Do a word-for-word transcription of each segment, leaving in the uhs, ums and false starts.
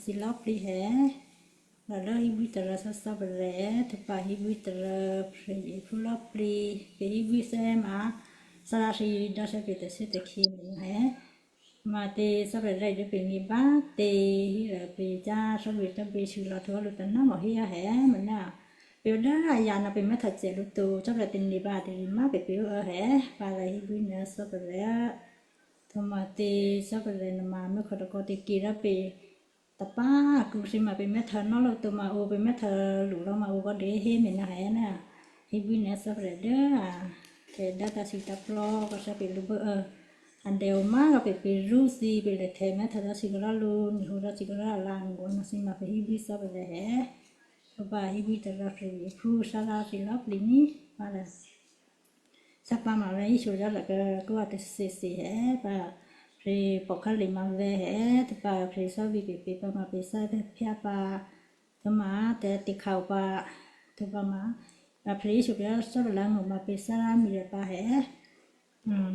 Thǐlò́plǐ hè, rò dố híbwí tarǎ sò́sò́ parè̤, htwǒ pǎ híbwí tarǎ phè̌ phú lò́plǐ, pè̤ híbwí thè́ ma, Sara thǐ dò́thè́ pè̤ tè̤swí tè̤khyě nuô hè. Matě sò́ parè̤ dố pè̤ nyě̤bá tě hí rò pè̤ cyá̤ sò́bwí tò́bwí sû lò̌ htuô̌hò́ lǔ tôná mò hí hé mènà. Pè̤ o dố ayǎ nuô pè̤ mè́htacè lǔ to, sò́ parè̤ tane̤ pǎ tè̤rì má pè̤ pè̤ o hé, pǎ rò híbwí nuô sò́ parè̤. Htwǒ matě sò́ parè̤ nuôma mèkhò tôkò tè̤kè rò pè̤ tapá akǔ thǐ ma pè̤ mè́htânò́ lǔ to ma ǒ, pè̤ mè́htâ lǔ lò̌ ma ǒ kò̌ dě hé mènà hé ná. Híbwí nuô sò́ parè̤ dố a tè̤dố tǎ thǐ tǎplò́ kò̌ sò́ pè̤ lǔ bố ơ. A dèo má rò pè̤ pè̤ rú thǐ pè̤ lè htè mè́htâ rò thǐ kò̌ rò lǔ, ni̤hǒ rò thǐ kò̌ rò a la ngó̤ nò̌ thǐ ma pè̤ híbwí sò́ parè̤ hé. Htwǒ pǎ híbwí tarǎ phè̌ phú Sara thǐ lò́plǐ ní pǎ rò. Sá pǎ ma vè̤ híshyo dố lò̌ kò̌ a tè̤thyěshyě hé pǎ, pè̤ pòkhǎlè ma vè̤ hé, htwǒ pǎ pè̤ sò́bwí pè̤ pè̤ pǎ ma pè̤ sá pè̤ phyá pǎ, htwǒ ma tè̤ tè̤khǎ o pǎ, htwǒ pǎ ma, a pè̤ híshyo pè̤ sò́ parè̤ ngó̤ ma pè̤ Sara mi rè̤ pǎ hé.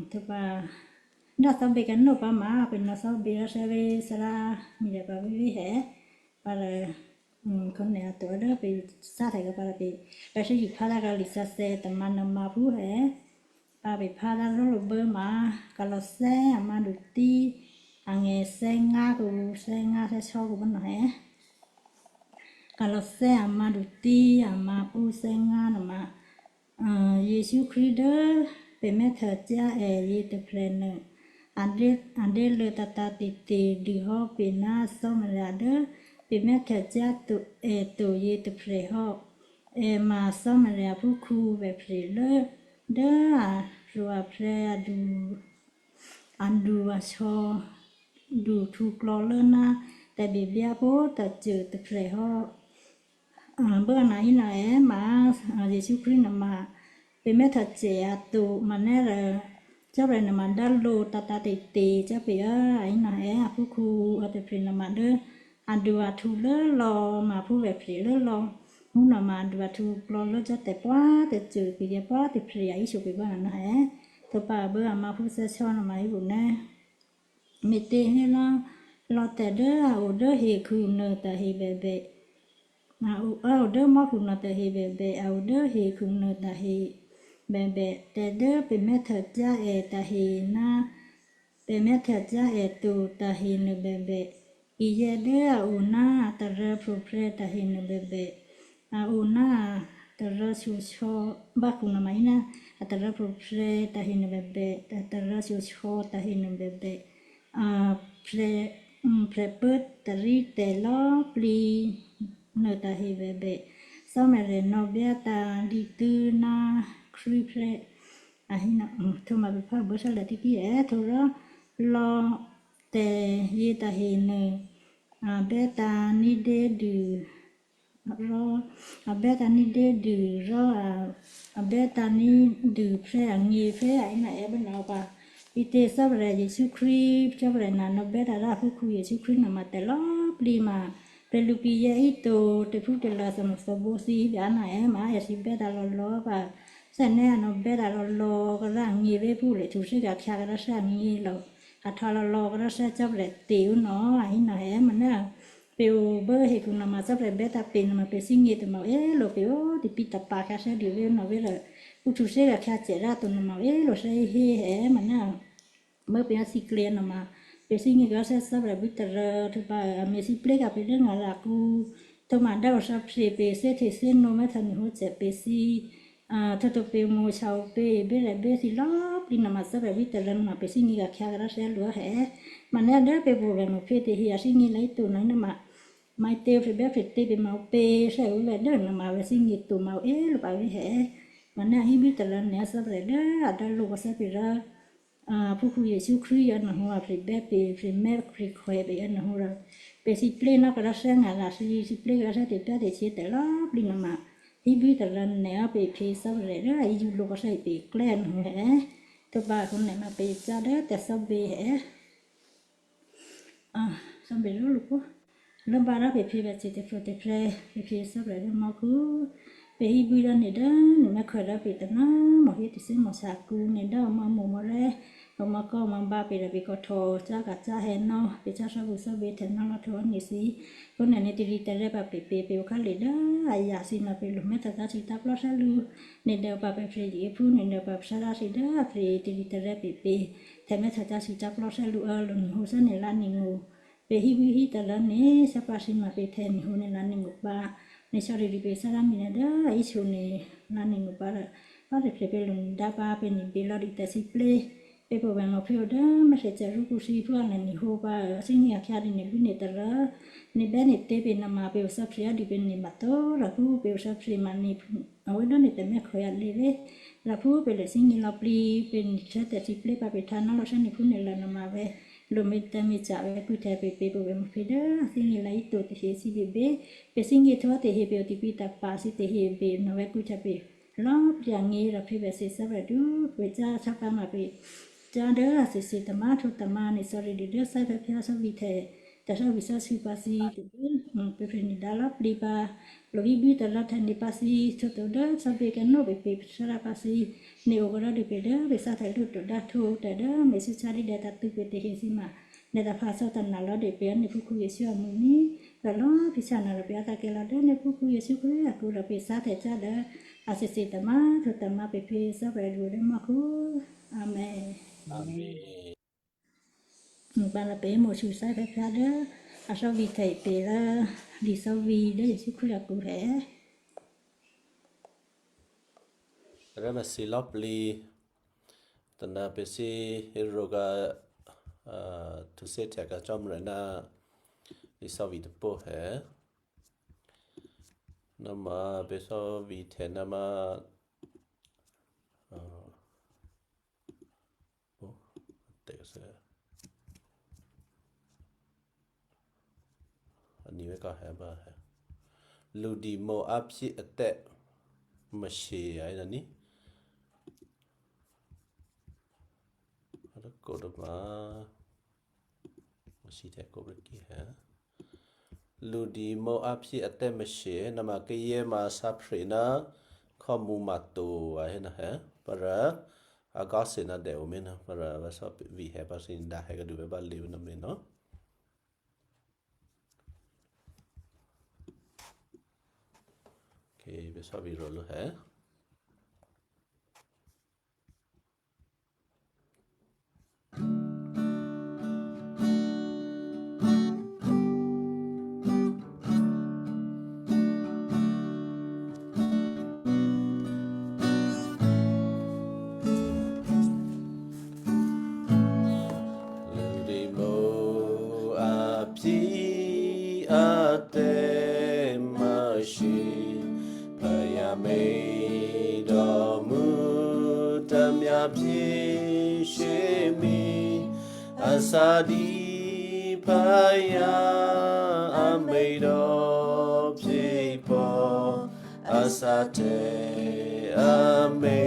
Htwǒ pǎ, dá sò́bwí kanó pǎ ma pè̤ nò̌ sò́bwí rò sè́ vè̤ Sara mi rè̤ pǎ vè̤ vè̤ hé, pǎ rò. Khǒnè a to dố pè̤ sá htè̌ kò̌ pǎ rò pè̤, pè̤ thè́zṳ̂ phá dá kǎ lisǎsè̌ tômǎ nuô̌mǎ phú hé. Pǎ pè̤ phá dá rólobố ma, kǎlò̌thè́ a mǎdu tǐ, angè̤ thè́ngá kǔ, thè́ngá thè́sò́ kǔ bố nò̌ hé. Kǎlò̌thè́ a mǎdu tǐ, a mǎ phú thè́ngá nuô̌mǎ. Jesǔ Krístu dố pè̤ mè́htô cyá̤ è yětôprè̤nuô, a dé, a dé lố tǎtǎ̤te̤te̤ dûhò́ pè̤ ná Cò́marya dố pè̤ mè́htô cyá̤ to, è to yětôprè̤ hò́. È ma Cò́marya phúkhǔ vè̤phyělố dố aruô aphè̌ adu, adu-asò̌, duhtǔklò̌ lố ná tè̤bebyá pwǒ̤꤮ tôcô tôprè̤ hò́. Bố a nò̌ hí nò̌ è ma, Jesǔ Krístu nuô̌mǎ, pè̤ mè́htô cyá̤ a to, manè́ rò, Cò́marya nuô̌mǎ dá lǒ tǎtǎ̤te̤te̤ cyá̤ pè̤ ố, a hí nò̌ è aphúkhǔ, a tôprè̤ nuô̌mǎ dố, adu-ahtǔ lố lò̌, ma phú vè̤phyělố lò̌, mú nuô̌mǎ adu-ahtǔklò̌ lố cyá̤ tè̤ pwǒ̤꤮ tôcô kayǎ pwǒ̤꤮ tôprè̤ a híshyo pè̤ bố a nò̌ è, htwǒ pǎ bố a mǎ phú thè́sò́ nuô̌mǎ hí pè̤ nè́. Me̤těhérò, lò̌ tè̤ dố a o dố hekhu nuô tahe bèbè, a o, a o dố mò́khu nuô tahe bèbè, a o dố hekhu nuô tahe bèbè, tè̤ dố pè̤ mè́htô cyá̤ è tahe ná pè̤ mè́htô cyá̤ è to tahe nuô bèbè, kayǎ dố a o ná a tarǎ pro̤phè̌ tahe nuô bèbè, a o ná a tarǎ shyosò̌, bákhu nuô̌mǎ hí ná a tarǎ pro̤phè̌ tahe nuô bèbè, a tarǎ shyosò̌ tahe nuô bèbè, a, phrè, phrèpốtarí tè̤lò̌꤮ plǐ nuô tahe bèbè, Cò́marya nò̌byá tǎ dǐtû́ ná Krístu prè́. A hí nò̌, htwǒ ma pè̤ phá bố shála̤ tíkí è, htwǒ rò lò̌ tè̤ yětahe nuô, a bè́tǎ̤ ní̤dédû, rò a bè́tǎ̤ ní̤dédû, rò a, a bè́tǎ̤ ní̤dû prè́ angě̤ prè́ a hí nò̌ è bố nò̌ pǎ. Bítě Cò́marya Jesǔ Krístu, Cò́marya nò̌ bè́tǎ̤ dố aphúkhǔ Jesǔ Krístu nuô̌mǎ tè̤lò̌꤮ plǐ ma, pè̤ lǔ kayǎ híto, tè̤phútè̤lò̌ thòmòthòbǒ thǐ hí pè̤ a nò̌ è ma, èthǐ bè́tǎ̤ lò̌lò̌ pǎ. Thè́né̤ a nò̌ bè́tǎ̤ lò̌lò̌ kazá angě̤ vé phú lè htwǒ thè́ ka̤khyǎ kadá thè́ angě̤ lò̌, a htwǒ lò̌lò̌ kadá thè́ Cò́marya tè̤ ú nò̌, a hí nò̌ è ma ná. Pè̤ o bố hekhu nuô̌mǎ Cò́marya bè́tǎ̤ pè̤ nuô̌mǎ pè̤ thígně tômǎ o, é lò̌ pè̤ o, tè̤pǐ tôpǎ khyǎ thè́ dû vé nò̌ vé rò, ǔ htwǒ thè́ ka̤khyǎ cè rá to nuô̌mǎ o, é lò̌ thè́ hé è ma ná. Mố pè̤ a thǐklě nuô̌mǎ, pè̤ thígně kadá thè́ Cò́marya bwí tarǎ htwǒ pǎ, a mèthǐ pléka̤ pè̤ dố ngarakǔ, htwǒ ma dá o thǎphre pè̤, thè́htethè́nǒ mè́htǎ nuô̌hǒ cè pè̤ thǐ, a, htwǒ to pè̤ mo̤ shya o pě, bè́rè̤ bè́ thǐ lò̌꤮ plǐ nuô̌mǎ Cò́marya bwí tarǎ nuô̌mǎ pè̤ thígně ka̤khyǎ kadá thè́ lò̌ è. Ma ná dố pè̤ pwǒ̤ vè̤ nuô̌ phě tahe a thígně lò̌ híto nuô̌ nuô̌mǎ, maǐtě phrè bè́ phrè tě pè̤ ma o pě, thè́ o vè̤ dố nuô̌mǎ vè̤ thígně to ma o, é lò̌ pǎ vé è. Ma ná híbwí tarǎ nuô̌ Cò́marya dố a dố lǒ kò̌ thè́ pè̤ rò, a, phúkhǔ Jesǔ Krístu yǒ nuô̌hǒ a phrè bè́ pè̤, phrè mè́ phrè khwè pè̤ yǒ nuô̌hǒ rò, pè̤ thǐplénò̌ kadá thè́ ngarakǔ, thǐplékadá thè́ tè̤pyá̤tè̤shyě tè̤lò̌꤮ plǐ nuô̌mǎ, híbwí tarǎ nuô̌ pè̤ phě Cò́marya dố a yǒ lǒ kò̌ thè́ pè̤ klè́ nuô̌hǒ è. Htwǒ pǎ khǒnè̌ ma pè̤ cyá̤ dố tè̤thò́bě è. A, thò́bě lú lǔ pó. Lốbǎ rò pè̤ phě pè̤ cè tè̤pro̤ tè̤prè̤, pè̤ phě Cò́marya dố mò́khu. Pè̤ híbwí rò nè̤ dố nè̤ mè́khwè rò pè̤ tôná mò hí tè̤swí mòsa kǔ, nè̤ dố a mò̌ mò̌ rè̤́, Pamò̤́kò́ mò̤́bá pè̤ rò pè̤ kòhtò cáka̤cá hè̌nò́, pè̤ cáshò́bû cò́bě htè̌nò́ lò́htwǒ hò́ nyě̤sí. Phúnuô nè̤ tè̤ritè̤ rè̤ pǎ pè̤ pě pè̤ okhǎlè dố a yǎ thǐ ma pè̤ lo mèthètǎ̤ thǐtáplò́ thè́lǔ. Nè̤ dè pǎ pè̤ phrè́ yěphú nè̤ dè pǎ pè̤ sá dá thǐ dố a phrè́ tè̤ritè̤ rè̤ pě pě. Htè̌ mèthètǎ̤ thǐtáplò́ thè́lǔ ǎ lo nè̤ hǒ sá nè̤ lá nè̤ ngû. Pè̤ híbwí hítôlò̌ nè̤ sá pǎ thǐ ma pè̤ htè̌ nè̤ hǒ nè̤ lá nè̤ ngû pǎ. Nè̤ sò̌ri dû pè̤ sá dá mi nè̤ dố a hí so nè̤ lá nè̤ ngû pǎ rò, pá tè̤phyè̌ pè̤ lo nè̤ dá pǎ pè̤ nè̤ bě lò̌ dû tè̤sǐplé. Pè̤ pò̤ vè̤ mò̤ phè̌ o dố mèthècè rú kǔ thǐ phú a nè̤ nè̤ hǒ pǎ, thínyě̤ akhyá dû nè̤ bwí nè̤ tôrô. Nè̤ bè́ nè̤ tě pè̤ nè̤ ma pè̤ o sò̌phrè̤ á dû pè̤ nè̤ ma tó rò phú pè̤ o sò̌phrè̤ ma nè̤ awí dố nè̤ tè̤mè́ khǒ yǎ lě ré. Rò phú pè̤ lè thínyě̤ lò̌ plǐ pè̤ nè̤ sá tè̤sǐplé pǎ pè̤ htǎ nò́ lò̌ sá nè̤ phú nè̤ lò̌ nè̤ ma vè̤. Lo mi tǎ mi ca̤ vè̤ kû̌htè̌ pè̤ pě pò̤ vè̤ mò̤ phè̌ dố thínyě̤ lǎ hí to tahe thǐ běbě. Pè̤ thínyě̤ htwǒ tahe pè̤ o tè̤pǐ tǎ̤pǎ̤ thǐ tahe bě nò̤ vè̤ kû̌htè̌ pè̤ lò̌ plǐ angě rò phè̌ vè̤ thǐ thè́ vè̤ dû pè̤ cá cápǎ ma pè̤ cá dố a thè̌ thǐ tamá htwǒ tamá nè̤ sò̌ri dû dố thè́ phè̌ phyá thè́ vǐ htè̌ tè̤ thè́ vǐ thè́ sû pǎ thǐ tôbû pè̤ pè̤ nè̤ dǎ lò̌ plǐ pǎ. Lo híbwí tôlò̌ htè̌ nè̤ pǎ thǐ htwǒ to dố thè́ bě kènò́ pè̤ pě pè̤ sá dá pǎ thǐ. Nè̤ o kò̌ dố dû pè̤ dố pè̤ thè́ htwǒ to dố htwǒ tè̤ dố mè̤ thǐ thè́ dǐ dè̌ tǎ̤ tû̌ pè̤ tahe thǐ ma. Nè̤ tǎ̤ phǎ thè́ tǎ̤ nò̌ lò̌ dû pè̤ nè̤ phúkhǔ Jesǔ amwi̤ ní꤮. Rò lò̌ phí sá nò̌ rò pè̤ a tǎ̤ kè̌ lò̌ dố nè̤ phúkhǔ Jesǔ Krístu akǔ rò pè̤ sá htè̌ cá dố a thè̌ thǐ tamá htwǒ tamá pè̤ phè̌ thè́ vè̤ dû dố mò́khu. Amèn. Amèn. Nè̤ pǎ rò pè̤ mò̤ sû thè́ phè̌ phyá dố a thè́ vǐ htè̌ pě dố li thè́ vǐ dố Jesǔ Krístu akǔ hè̌. Rè̤ ma thǐ lò̌ plǐ tôna pè̤ thǐ rǒ ka, a, htuthè́htya ka̤ Cò́marya ná li thè́ vǐ tôpô hè̌. Nò̌ ma pè̤ thè́ vǐ htè̌ nò̌ ma, a, o, tè̤ kè̌ thè̌. A ni vè̤ kò hè̌ ba hè̌. Lǔdimǒ áphyé atè́ mèthè a hé nò̌ ní. A tôkò tôma. Mèthè tè̤ kò prè́ kí hè̌. Lǔdimǒ áphyé atè́ mèthè nò̌ ma kayě ma sá phrè ná khò́mǔ ma to a hé nò̌ hè̌. Pǎ rò a kò́ thè̌ nò̌ dè o ménò̌. Pǎ rò vè̤ thè́ vǐ hè̌ pǎ thǐ dǎ hè̌ kadu vè̤ bá lě nò̌ ménò̌. Kayě pè̤ thè́ vǐ rǒ lǔ hè̌. Lǔdimǒ áphyé atè́ mèthè, payǎ mě dò̌mǔ tǎmyǎ phyé shyěmǐ, a sá dǐ payǎ a mě dò̌ phyěpò̤, a sá htè̌ a mě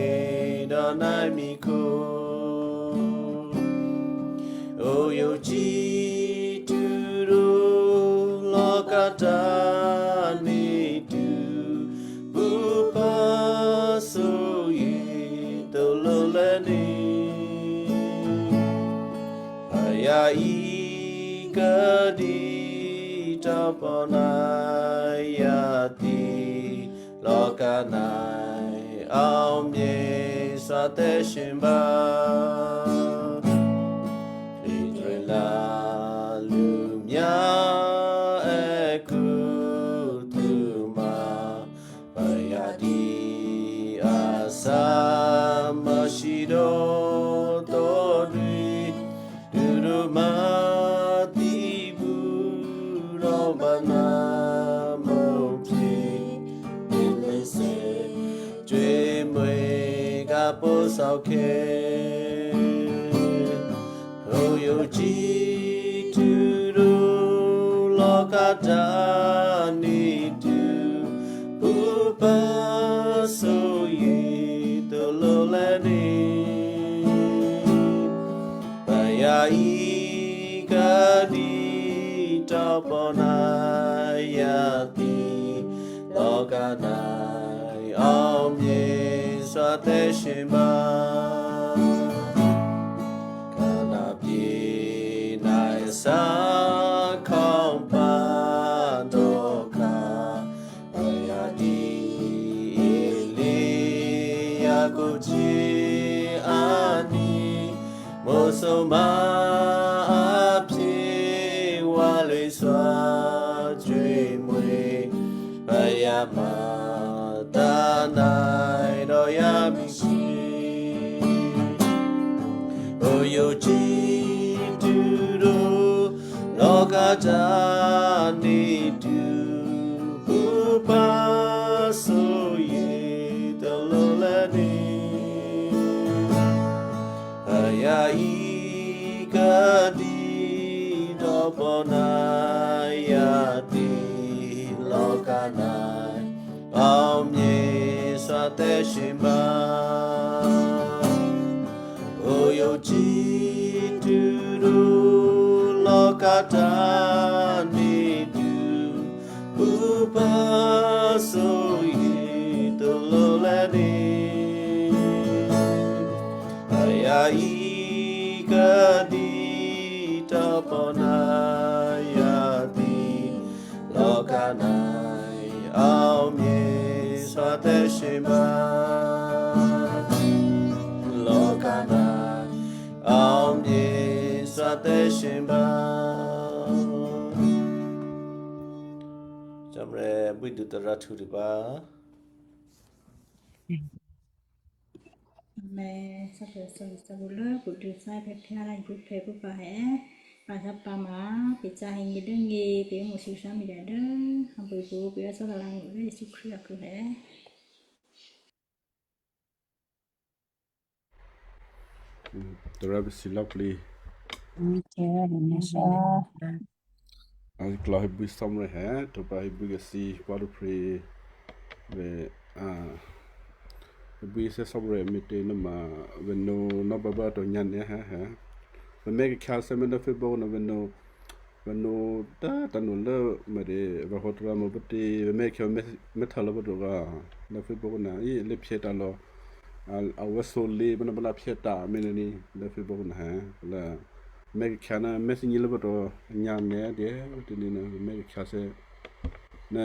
dò̌ ná mikhu. O yǒ cítuố̤ rò lò̌ kǎtǎ̤ ní̤du, pṳ́pá thǒyě tǒ lǒ lè̌ ní. Payǎ í kadi tǎ̤pò̤ ná yǎ ti lò̌ kǎ ná aomyě thǎ tè̤shyěbǎ. Itrela lǔmyá èkǔ tû̌ma, payǎ dǐ a sá mèthè dò̌ tǒdwí, dûrû̌ má tíbǔ rò bǎ ná mò̤́phyě, pè̤lěthè̌, cwěmò̤́ kǎpó̤ thòkè. O yǒ cítuố̤ rò lò̌ kǎtǎ̤ ní̤du, pṳ́pá thǒyě tǒ lǒ lè̌ ní. Payǎ í kadi tǎ̤pò̤ ná yǎ ti lò̌ kǎ ná aomyě thǎ tè̤shyěbǎ. Sakhampano ka ayadi Elia kuchi ani mosoma apye wale swa jwimwe ayama tanai doyami Oyochituro lokatani tu upasoye tololani. Aya ikadi doponaya ti lokanai. Aomyě swatè̤shyěmǎ. Oyǒ cǐ tuô̌dǒ lò̌ Catholic-du, ǔphásǒye tôlǒlè́ ní. Aya ikadi tǎpò̤ ná yadǐ. Lò̌ Catholic aomyě swatè̤shyěmǎ. Lò̌ Catholic aomyě swatè̤shyěmǎ. Cò́marya bwídu tarǎhtǔ dû pǎ. Amen. Sá pè̤ sá lǔ sá lǔ lố pwǒ̤du꤮ thá pè̤ phyá rǎ iphuôphè̌ pṳ́ pǎ è. Pǎ sá pǎ ma pè̤ cá hè̌nyě dố nyě pè̤ mo̤sû sá mi dǎ dố a buôbǔ pè̤ yá sá lǎ ngû dố Jesǔ Krístu akǔ è. Tôrǎ pè̤ si lò̌plǐ. A klò̤ hébwí Cò́marya è, htwǒprè̤ hébwí kèthǐ pò́ tôprè̤. Ve, a, hébwí Cò́marya me̤tě nuôma vè̤nǒ nò́ bǎbá to nyǎ nè̤ hè hè. Vè̤mè̤́ khyǎ thè́mè̤́ dố Facebook nuô vè̤nǒ, vè̤nǒ tá tǎ̤no lố me̤tě vè̤hǒ tôrǎ mò̤́ pǎ tě, vè̤mè̤́ khyǎ mè̤́, mè̤́ htǎ lǒ pǎ to rǎ dố Facebook nuô, í lě phyè̌ tǎ lǒ. A, a wè́ sǒlě pǎ ná pǎ ná phyè̌ tǎ mè̤́ nuô ní dố Facebook nuô hè. Lố mè̤́ khyǎ ná mè̤́ thínyě̤ lố pǎ to nyǎ nè̤ dě tě ní nuô mè̤́ khyǎ thè́. Ná,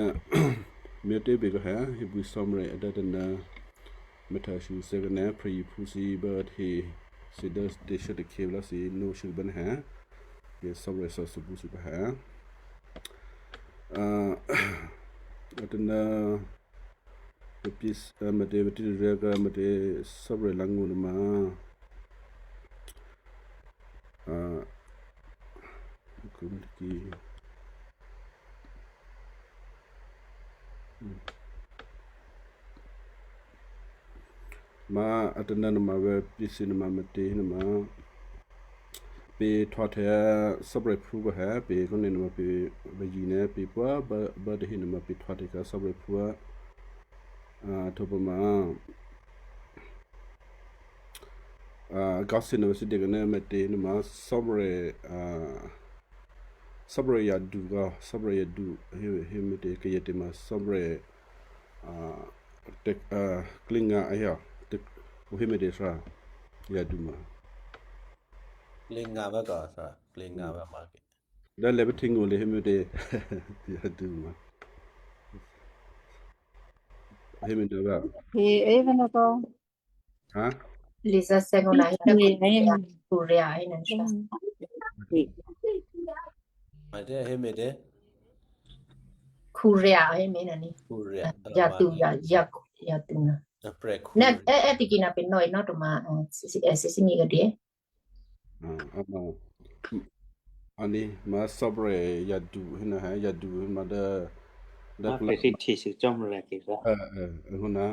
me̤tě bě kò hè, hébwí Cò́marya a dố tôna, mè̤htya shyě thè́ kèné, phè̌yiphú thǐ bá tahe, thǐ dố tè̤shuốtè̤khè̌ lá thǐ nó shuô̌ bá nè̤ hè, kè Cò́marya thè́zò̤ thǐ pṳ́ thǐ pǎ hè. A, a tôna, pè̤ pyě̤, a, me̤tě, pè̤ tǐ rya̤ kǎ me̤tě Cò́marya lǎ̤ngṳ nuôma. A, kû̌ mè̤tě. Hmm. Má a tôna nuôma vè̤ pyě̤ thǐ nuôma me̤tě nuôma. Pè̤ htwǒhtya Cò́marya phú kò hè, pè̤ kò́ nuôma pè̤ vè̤ yǐ nè̤ pè̤ pwǎ bá, bá tahe nuôma pè̤ htwǒhtya kǎ Cò́marya phú á. A, htwǒ pǎ ma. A, kǎ thǐ nuôma thǐ dě kèné me̤tě nuôma Cò́marya, a, Cò́marya yadu kò, Cò́marya yadu, hé, hé me̤tě kayǎ tě ma Cò́marya, a, tè̤, a, klǐngǎ a hyǎ, tè̤, ǔ hé me̤tě thǎ, yadu ma. Klǐngǎ vǎ kò thǎ, klǐngǎ vǎ ma kè. Dố lè̤ pahte ngó̤ lè̤ hé me̤tě, yadu ma. Hé me̤tě vǎ. He, eh, vǎ nò̌ kò. Ha? Lisa sèngo na hina Korea, Korea hina. Mate he mate. Korea he me na ni. Korea. Ya tu ya ya ya tu na. Apre. Na Korea. Eh eh tiki na pe noi no to ma, eh, sisi, eh, sisi ni ka de. Ah, ama. Ani ma Cò́marya yadu hina ha yadu ma da da. Ah, kula. Pe si Cò́marya ke sa. Eh, eh, huna.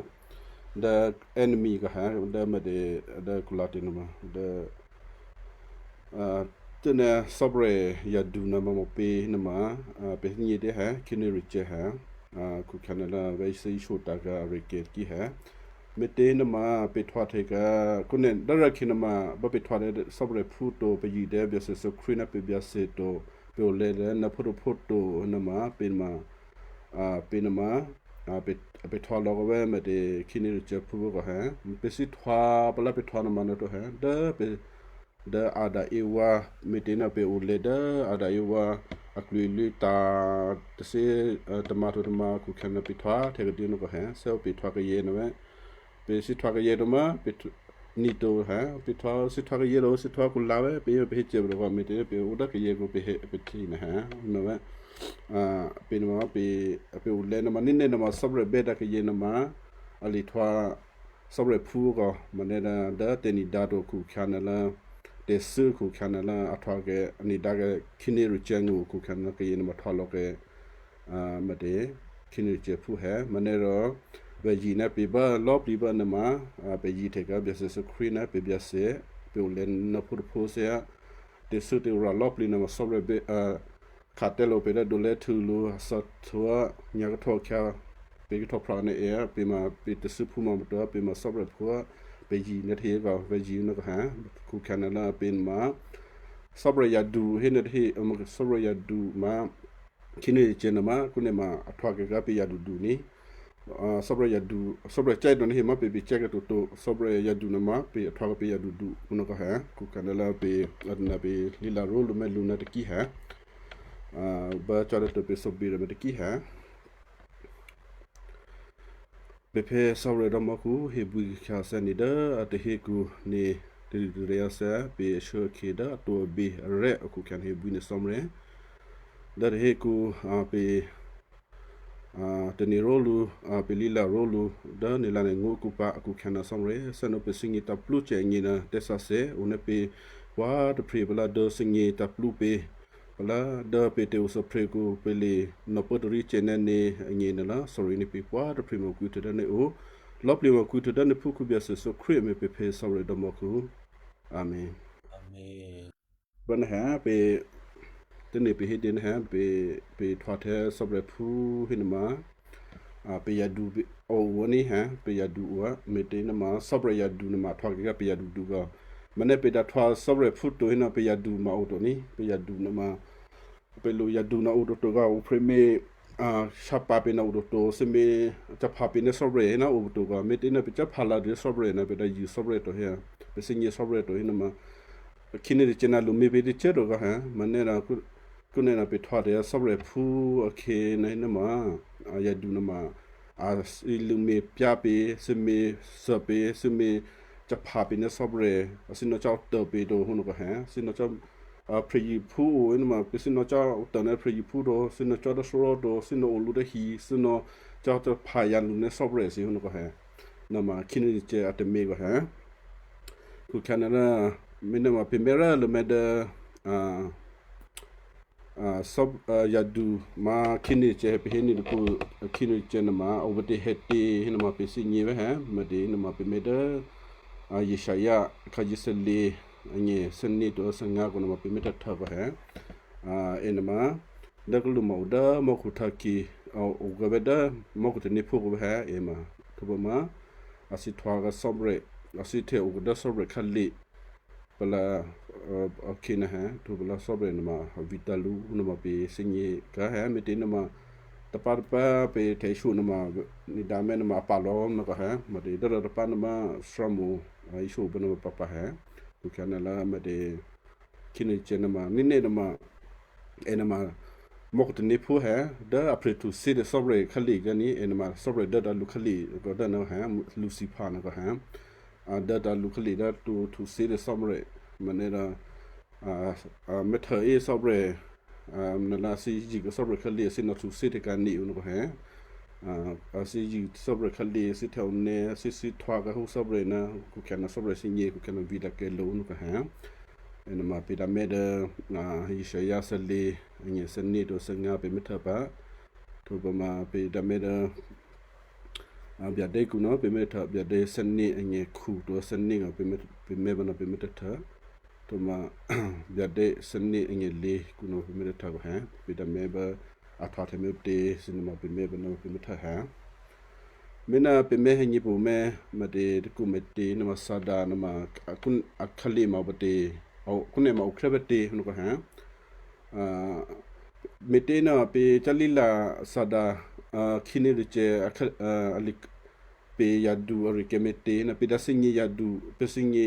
Da enemy ka ha da ma de da kula te nama da. Ah, tena Cò́marya yadu nama mo pe nama, ah, pe ni de ha kine riche ha. Ah, ku kana la vai se isho ta ka reke ki ha. Me̤tě nuôma pè̤ htwǒhtya kǎ, kò́ nè̤ dố rǎkhe nuôma bá pè̤ htwǒhtya Cò́marya phú to, pè̤ yǐ dố Byacè Jesǔ Krístu ná pè̤ Byacè to, pè̤ olě dố ná phútǒphú to nuôma pè̤ nuôma, a, pè̤ nuôma, a, pè̤, pè̤ htwǒ lò̌ kawè́ me̤tě khyěnyi rû̌cò́ phú kò hè, pè̤ thǐ htwǒ, pè̤ lá pè̤ htwǒ nuôma nuô to hè, dố pè̤ dố Adam Ewa, me̤těná pè̤ olě dố Adam Ewa aklwǐlwǐ tǎ̤ tôthí, a, tamǎ htǒ tamǎ khukhyǎ nuô pè̤ htwǎhtè̌ kadû́ nò̌kò hè, thè́ pè̤ htwǎ kayě nuô vè́. Pè̤ thǐ htwǎ kayě nuô ma pè̤ htw-, ní to hè, pè̤ htwǎ thǐ htwǎ kayě nuô, thǐ htwǎ kǔ lǎ vè́, pè̤ pè̤ hé cè̤ pè̤ nò̌kò me̤těná pè̤ o dố kayě kǔ pè̤ hé pè̤ htǐ nuô hè, nuô vè́. A, pè̤ nuô ma pè̤, pè̤ olě nuô ma níné nuô ma Cò́marya bè́ dǎ kayě nuô ma a lǐ htwǎ Cò́marya phú kò, manè̤ dá dố tè̤ni̤dǎ to khukhyǎ nuô lố, tè̤thû́ khukhyǎ nuô lố a htwǎ kè, a ni̤dǎ kè khǐné rûcè̌ ngṳ khukhyǎ nuô kayě nuô ma htwǎ lò̌ kè, a, me̤tě, khǐné rûcè̌ phú hè, manè̤ rò, vè̤ yǐ ná pè̤ bá lò̌plǐ bá nuô ma, a, pè̤ yǐ htè̌ kè Byacè Jesǔ Krístu ná pè̤ Byacè, pè̤ olě nuô̌phú tôphú thyá, tè̤thû́ tè̤-, rǎ lò̌plǐ nuô ma Cò́marya bè́, a, khǎtè́lǒ pè̤ dố dolè́htû̌ lǔ, a thò̌htwǒ, nyǎ kahtòkhyǎ, pè̤ kahtòphra nuô è, pè̤ ma pè̤ tè̤thû́ phú ma mò̌ to, pè̤ ma Cò́marya phú, pè̤ yǐ nuô̌htye kò, vè̤ yǐ nuô kò hè, khukhyǎ nuô lố pè̤ ma, Cò́marya yadu hé nuô̌htye, a, Cò́marya yadu ma, khǐné rûcè̌ nuô ma, kǔ nuô ma, a htwǎ kè kè pè̤ yadudu ní. A, Cò́marya yadu, Cò́marya cè̌ to ní hé ma pè̤, pè̤ cè̌ kè toto, Cò́marya yadu nuô ma, pè̤ a htwǎ kè pè̤ yadudu, kǔ nuô kò hè, khukhyǎ nuô lố pè̤, a, nuô pè̤ lǐla̤ ró̤lǔ mèlǔ nuô tôkí hè. A, bá cò́ dố to pè̤ sobirè mètôkí hè. Pè̤ phè̌ Cò́marya dò̌ mò̌khu hébwí khyǎthè́ ní dố a tahíkǔ ní taritaryǎ thè́ pè̤ ashuốkhè̌ dố a tǒ abě arè́ akhukhyǎ ní hébwí ní Cò́marya. Dố tahíkǔ, a, pè̤, a, tane̤ ró̤lǔ, a, pè̤ lǐla̤ ró̤lǔ dố ní lǎ ní ngó̤kǔ pǎ akhukhyǎ nuô Cò́marya. Thè́nò̌ pè̤ thígně tǎ̤plú cè̌ agně nuô tè̤sǎsè̌ o ná pè̤ pwǎ tôphrě pǎ lá dố thígně tǎ̤plú pè̤ pǎ lá dố pè̤ tè̤othè́prè̤ kǔ pè̤ lǐ nò̌pố tarí cè̌ ná ní agně nuô lố, sorry ní pè̤ pwǎ tôphrě ma kwǐ htuô̌ dố ní o. Lò̌plǐ ma kwǐ htuô̌ dố ní phúkhǔ Byacè Jesǔ Krístu a mè̤ pè̤ phè̌ Cò́marya dò̌ mò̌khu. Amèn. Amèn. Bá nuô hè, pè̤, tè̤ní pè̤ hé dě nuô hè, pè̤, pè̤ htwǎhtè̌ Cò́marya phú hé nuô ma, a, pè̤ yadu pè̤, a, o ní hè, pè̤ yadu o, me̤tě nuô ma Cò́marya yadu nuô ma htwǎ kè kè pè̤ yadudu kò. Manè̤ pè̤ dǎ htwǎ Cò́marya phú to hé nuô pè̤ yadu ma o to ní, pè̤ yadu nuô ma, pè̤ lo yadu nuô o toto kò, o phrè̌ mè̤, a, shapa pè̤ nuô o toto, thímè̤, caphǎ pè̤ ní Cò́marya hé nuô o toto kò, me̤tě nuô pè̤ caphǎ lá dố Cò́marya nuô pè̤ dǎ yǐ Cò́marya to hé, pè̤ thígně Cò́marya to hé nuô ma, khǐné rûcè̌ nuô lǔ mè̤ pè̤ tè̤cè̌ to kò hè, manè̤ nuô kǔ, kǔ nuô pè̤ htwǎhtè̌ Cò́marya phú akhè̌ nuô hé nuô ma, a, yadu nuô ma, a, thǐ lǔ mè̤ pyá̤ pè̤, thímè̤, thǎ pè̤, thímè̤, caphǎ pè̤ ní Cò́marya, a thǐ nò̌ cò́ tǎ pè̤ to hé nuô kò hè, thǐ nò̌ cò́, a, phrè́yěphú o hé nuô ma, pè̤ thǐ nò̌ cò́ tǎ ní phrè́yěphú to, thǐ nò̌ cò́ dố thárá to, thǐ nò̌ o lǔ dố hi, thǐ nò̌ cò́ caphǎ yǎ lǔ ní Cò́marya thǐ hé nuô kò hè. Nuô ma khǐné rûcè̌ a tè̤mè̤ kò hè. Khukhyǎ nuô rò, me̤ nuô ma pè̤ mè̤ rá lǔ mè̤ dố, a, a, Cò́-, a, yadu ma khǐné rûcè̌ pè̤ hé ní tôphuố, khǐné rûcè̌ nuô ma, a, o pǎ tě hè̌ tě hé nuô ma pè̤ thígně vè́ hè, me̤tě nuô ma pè̤ mè̤ dố, a, Yeshaia, khǎ Yeshaia, agně thǐgně to thǐngá kò nuô ma pè̤ mè̤ htuô̌htû̌ kò hè. A, è nuô ma, dố kǔ lǔ ma o dố mò́khu Turkey, a, o kò vè̤́ dố mò́khu tanéphú kò vè̤́ hè, è ma, htwǒ pǎ ma, a thǐ htwǎ kè Cò́marya, a thǐ htè o kè dố Cò́marya khǎlè, pala, a, akhǐ nuô hè, htwǒ pala Cò́marya nuô ma, a vǐtǎ̤ lǔ nuô ma pè̤ thígně kò hè, me̤tě nuô ma, tapá tapá pè̤ htè̌ shyó nuô ma, ní dǎ mè̤ nuô ma a pǎ lò̌ nuô kò hè, me̤tě dố tapá nuô ma, thǎ mò̌, a, í shyó pǎ nuô ma pǎpǎ hè, khukhyǎ nuô lố me̤tě, khǐné rûcè̌ nuô ma, níné nuô ma, è nuô ma, mò́khu tanéphú hè, dố a phrè́ htuthǐ dố Cò́marya khǎlè kò ní, è nuô ma Cò́marya dố dǎ lǔ khǎlè kò dố nuô hè, Lucifer nuô kò hè. A, dố dǎ lǔ khǎlè dố htwǒ htuthǐ dố Cò́marya, me̤ nuô rò, a, a, mè̤ htuô̌ é Cò́marya, a, nuô lố a thǐ yǐ kè Cò́marya khǎlè, a thǐ nò̌ htuthǐ tè̤ka̤ ní o nuô kò hè. A, a thǐ yǐ Cò́marya khǎlè, a thǐ htè o nè̌, a thǐ thǐ htwǎ kè hú Cò́marya nuô, khukhyǎ nuô Cò́marya thígně, khukhyǎ nuô vǐtǎ̤ kè lǔ nuô kò hè. È nuô ma pè̤ dǎ mè̤ dố, a, Yeshaia thǐgně, agně thǐgně to thǐngá pè̤ mè̤ htuô̌ pǎ. Htwǒ pǎ ma pè̤ dǎ mè̤ dố, a, Byadè kǔ nuô pè̤ mè̤ htuô̌, Byadè thǐgně agně hkǔ to thǐgně kò pè̤ mè̤, pè̤ mè̤ pǎ nuô pè̤ mè̤ htuô̌htû̌. Htwǒ ma Byadè thǐgně agně lěkǔ nuô pè̤ mè̤ htuô̌htû̌ kò hè, pè̤ dǎ mè̤ bá a htwǎhtè̌ mè̤ pǎ tě thǐgně ma pè̤ mè̤ pǎ nuô pè̤ mè̤ htuô̌htû̌ hè. Me̤ nuô pè̤ mè̤ hè ní pǎ mè̤, me̤tě tôkǔ me̤tě nuô ma Satan nuô ma, a, kǔ, a khǎlè ma pǎ tě, a, kǔ nuô ma o khrè́ pǎ tě nuô kò hè. A, me̤tě nuô pè̤ Galilea Satan, a, khǐné rûcè̌, a, khǎ-, a, a lǐ, pè̤ yadu arikè̤ me̤tě nuô pè̤ dǎ thǐgně yadu, pè̤ thǐgně,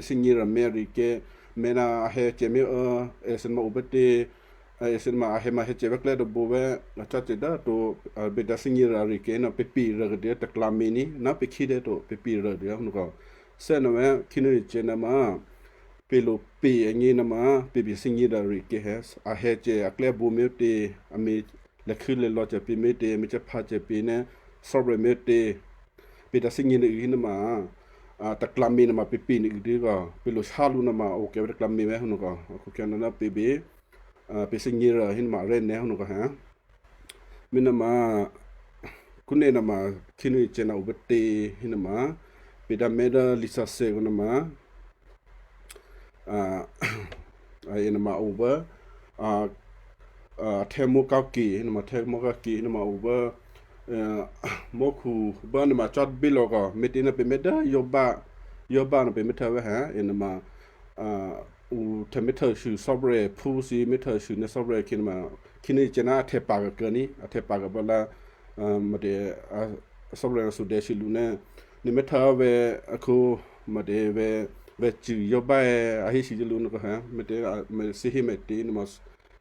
pě̤ thínyě̤rya̤ mè̤ arikè̤, mè̤ ná a hè̌cè mè̤, ò, èthǐ ma o bètě, èthǐ ma a hè̌ ma hè̌cè vè̤́klè́ tôbǒ vè̤́, a cò́cè dố to, a, pě̤ dǎ thínyě̤rya̤ arikè̤ ná pě̤ pě̤ rya̤ kadě tôklǎmění̤, ná pě̤ khí dě to, pě̤ pě̤ rya̤ dě hò́ nòkò. Thè́ nò̌ vè̤́ khí nuô̌ cè nò̌ ma, pě̤ lo pě̤ agně nò̌ ma, pě̤ pě̤ thínyě̤rya̤ arikè̤ hè̌, a hè̌cè aklè́ bǒ mè̤ tě, a mi lèkhû́lèlò̌ cè pě mè̤ tě, a mi cèphǎ cè pě ná, sò́brè mè̤ tě, pě̤ dǎ thínyě̤ nuô̌ hí nò̌ ma, a, tôklǎmě nò̌ ma pě̤ pě̤ nuô̌ dě kò, pě̤ lo shá lǔ nò̌ ma, a o kèvè̤́ tôklǎmě vè̤́ hò́ nòkò, a khǒkhyǎ nò̌ ná pě̤ pě̤, a, pě̤ thínyě̤rya̤ hí nò̌ ma arè́ nè̤ hò́ nòkò hè̌. Mè̤ nò̌ ma, khyénû̌ cè̌ nò̌ o bètě hí nò̌ ma, pě̤ dǎ mè̤ dố lisǎsè̌ kò nò̌ ma, a, a, è nò̌ ma o bố, a, a, ahtè̌mǒ kǎkè hí nò̌ ma, ahtè̌mǒ kǎkè hí nò̌ ma o bố, a, mò́khu bố nò̌ ma cò́ tôbí lò̌ kò, mè̤tě nò̌ pè̤ mè̤ dố yǒbá, yǒbá nò̌ pè̤ mè̤ htè̌ vè̤́ hè̌, è nò̌ ma, a, ǔ htè̌ mè̤ htè̌shû sò́brè phú thǐ mè̤ htè̌shû nè̌ sò́brè khyě nò̌ ma, khyénû̌ cè̌ nò̌ ahtè̌ pa̤ kǎkǎ ní, ahtè̌ pa̤ kǎ bá lá, a, mè̤tě, a, sò́brè nò̌ sudè̌shû lǔ nè̌, nè̌ mè̤ htè̌ vè̤́ akhǒ, mè̤tě vè̤́, vè̤́ cû̌ yǒbá è, a hé shì dố lǔ nò̌ kò hè̌, mè̤tě, a, mè̤ thǐ hé mè̤tě nò̌ ma,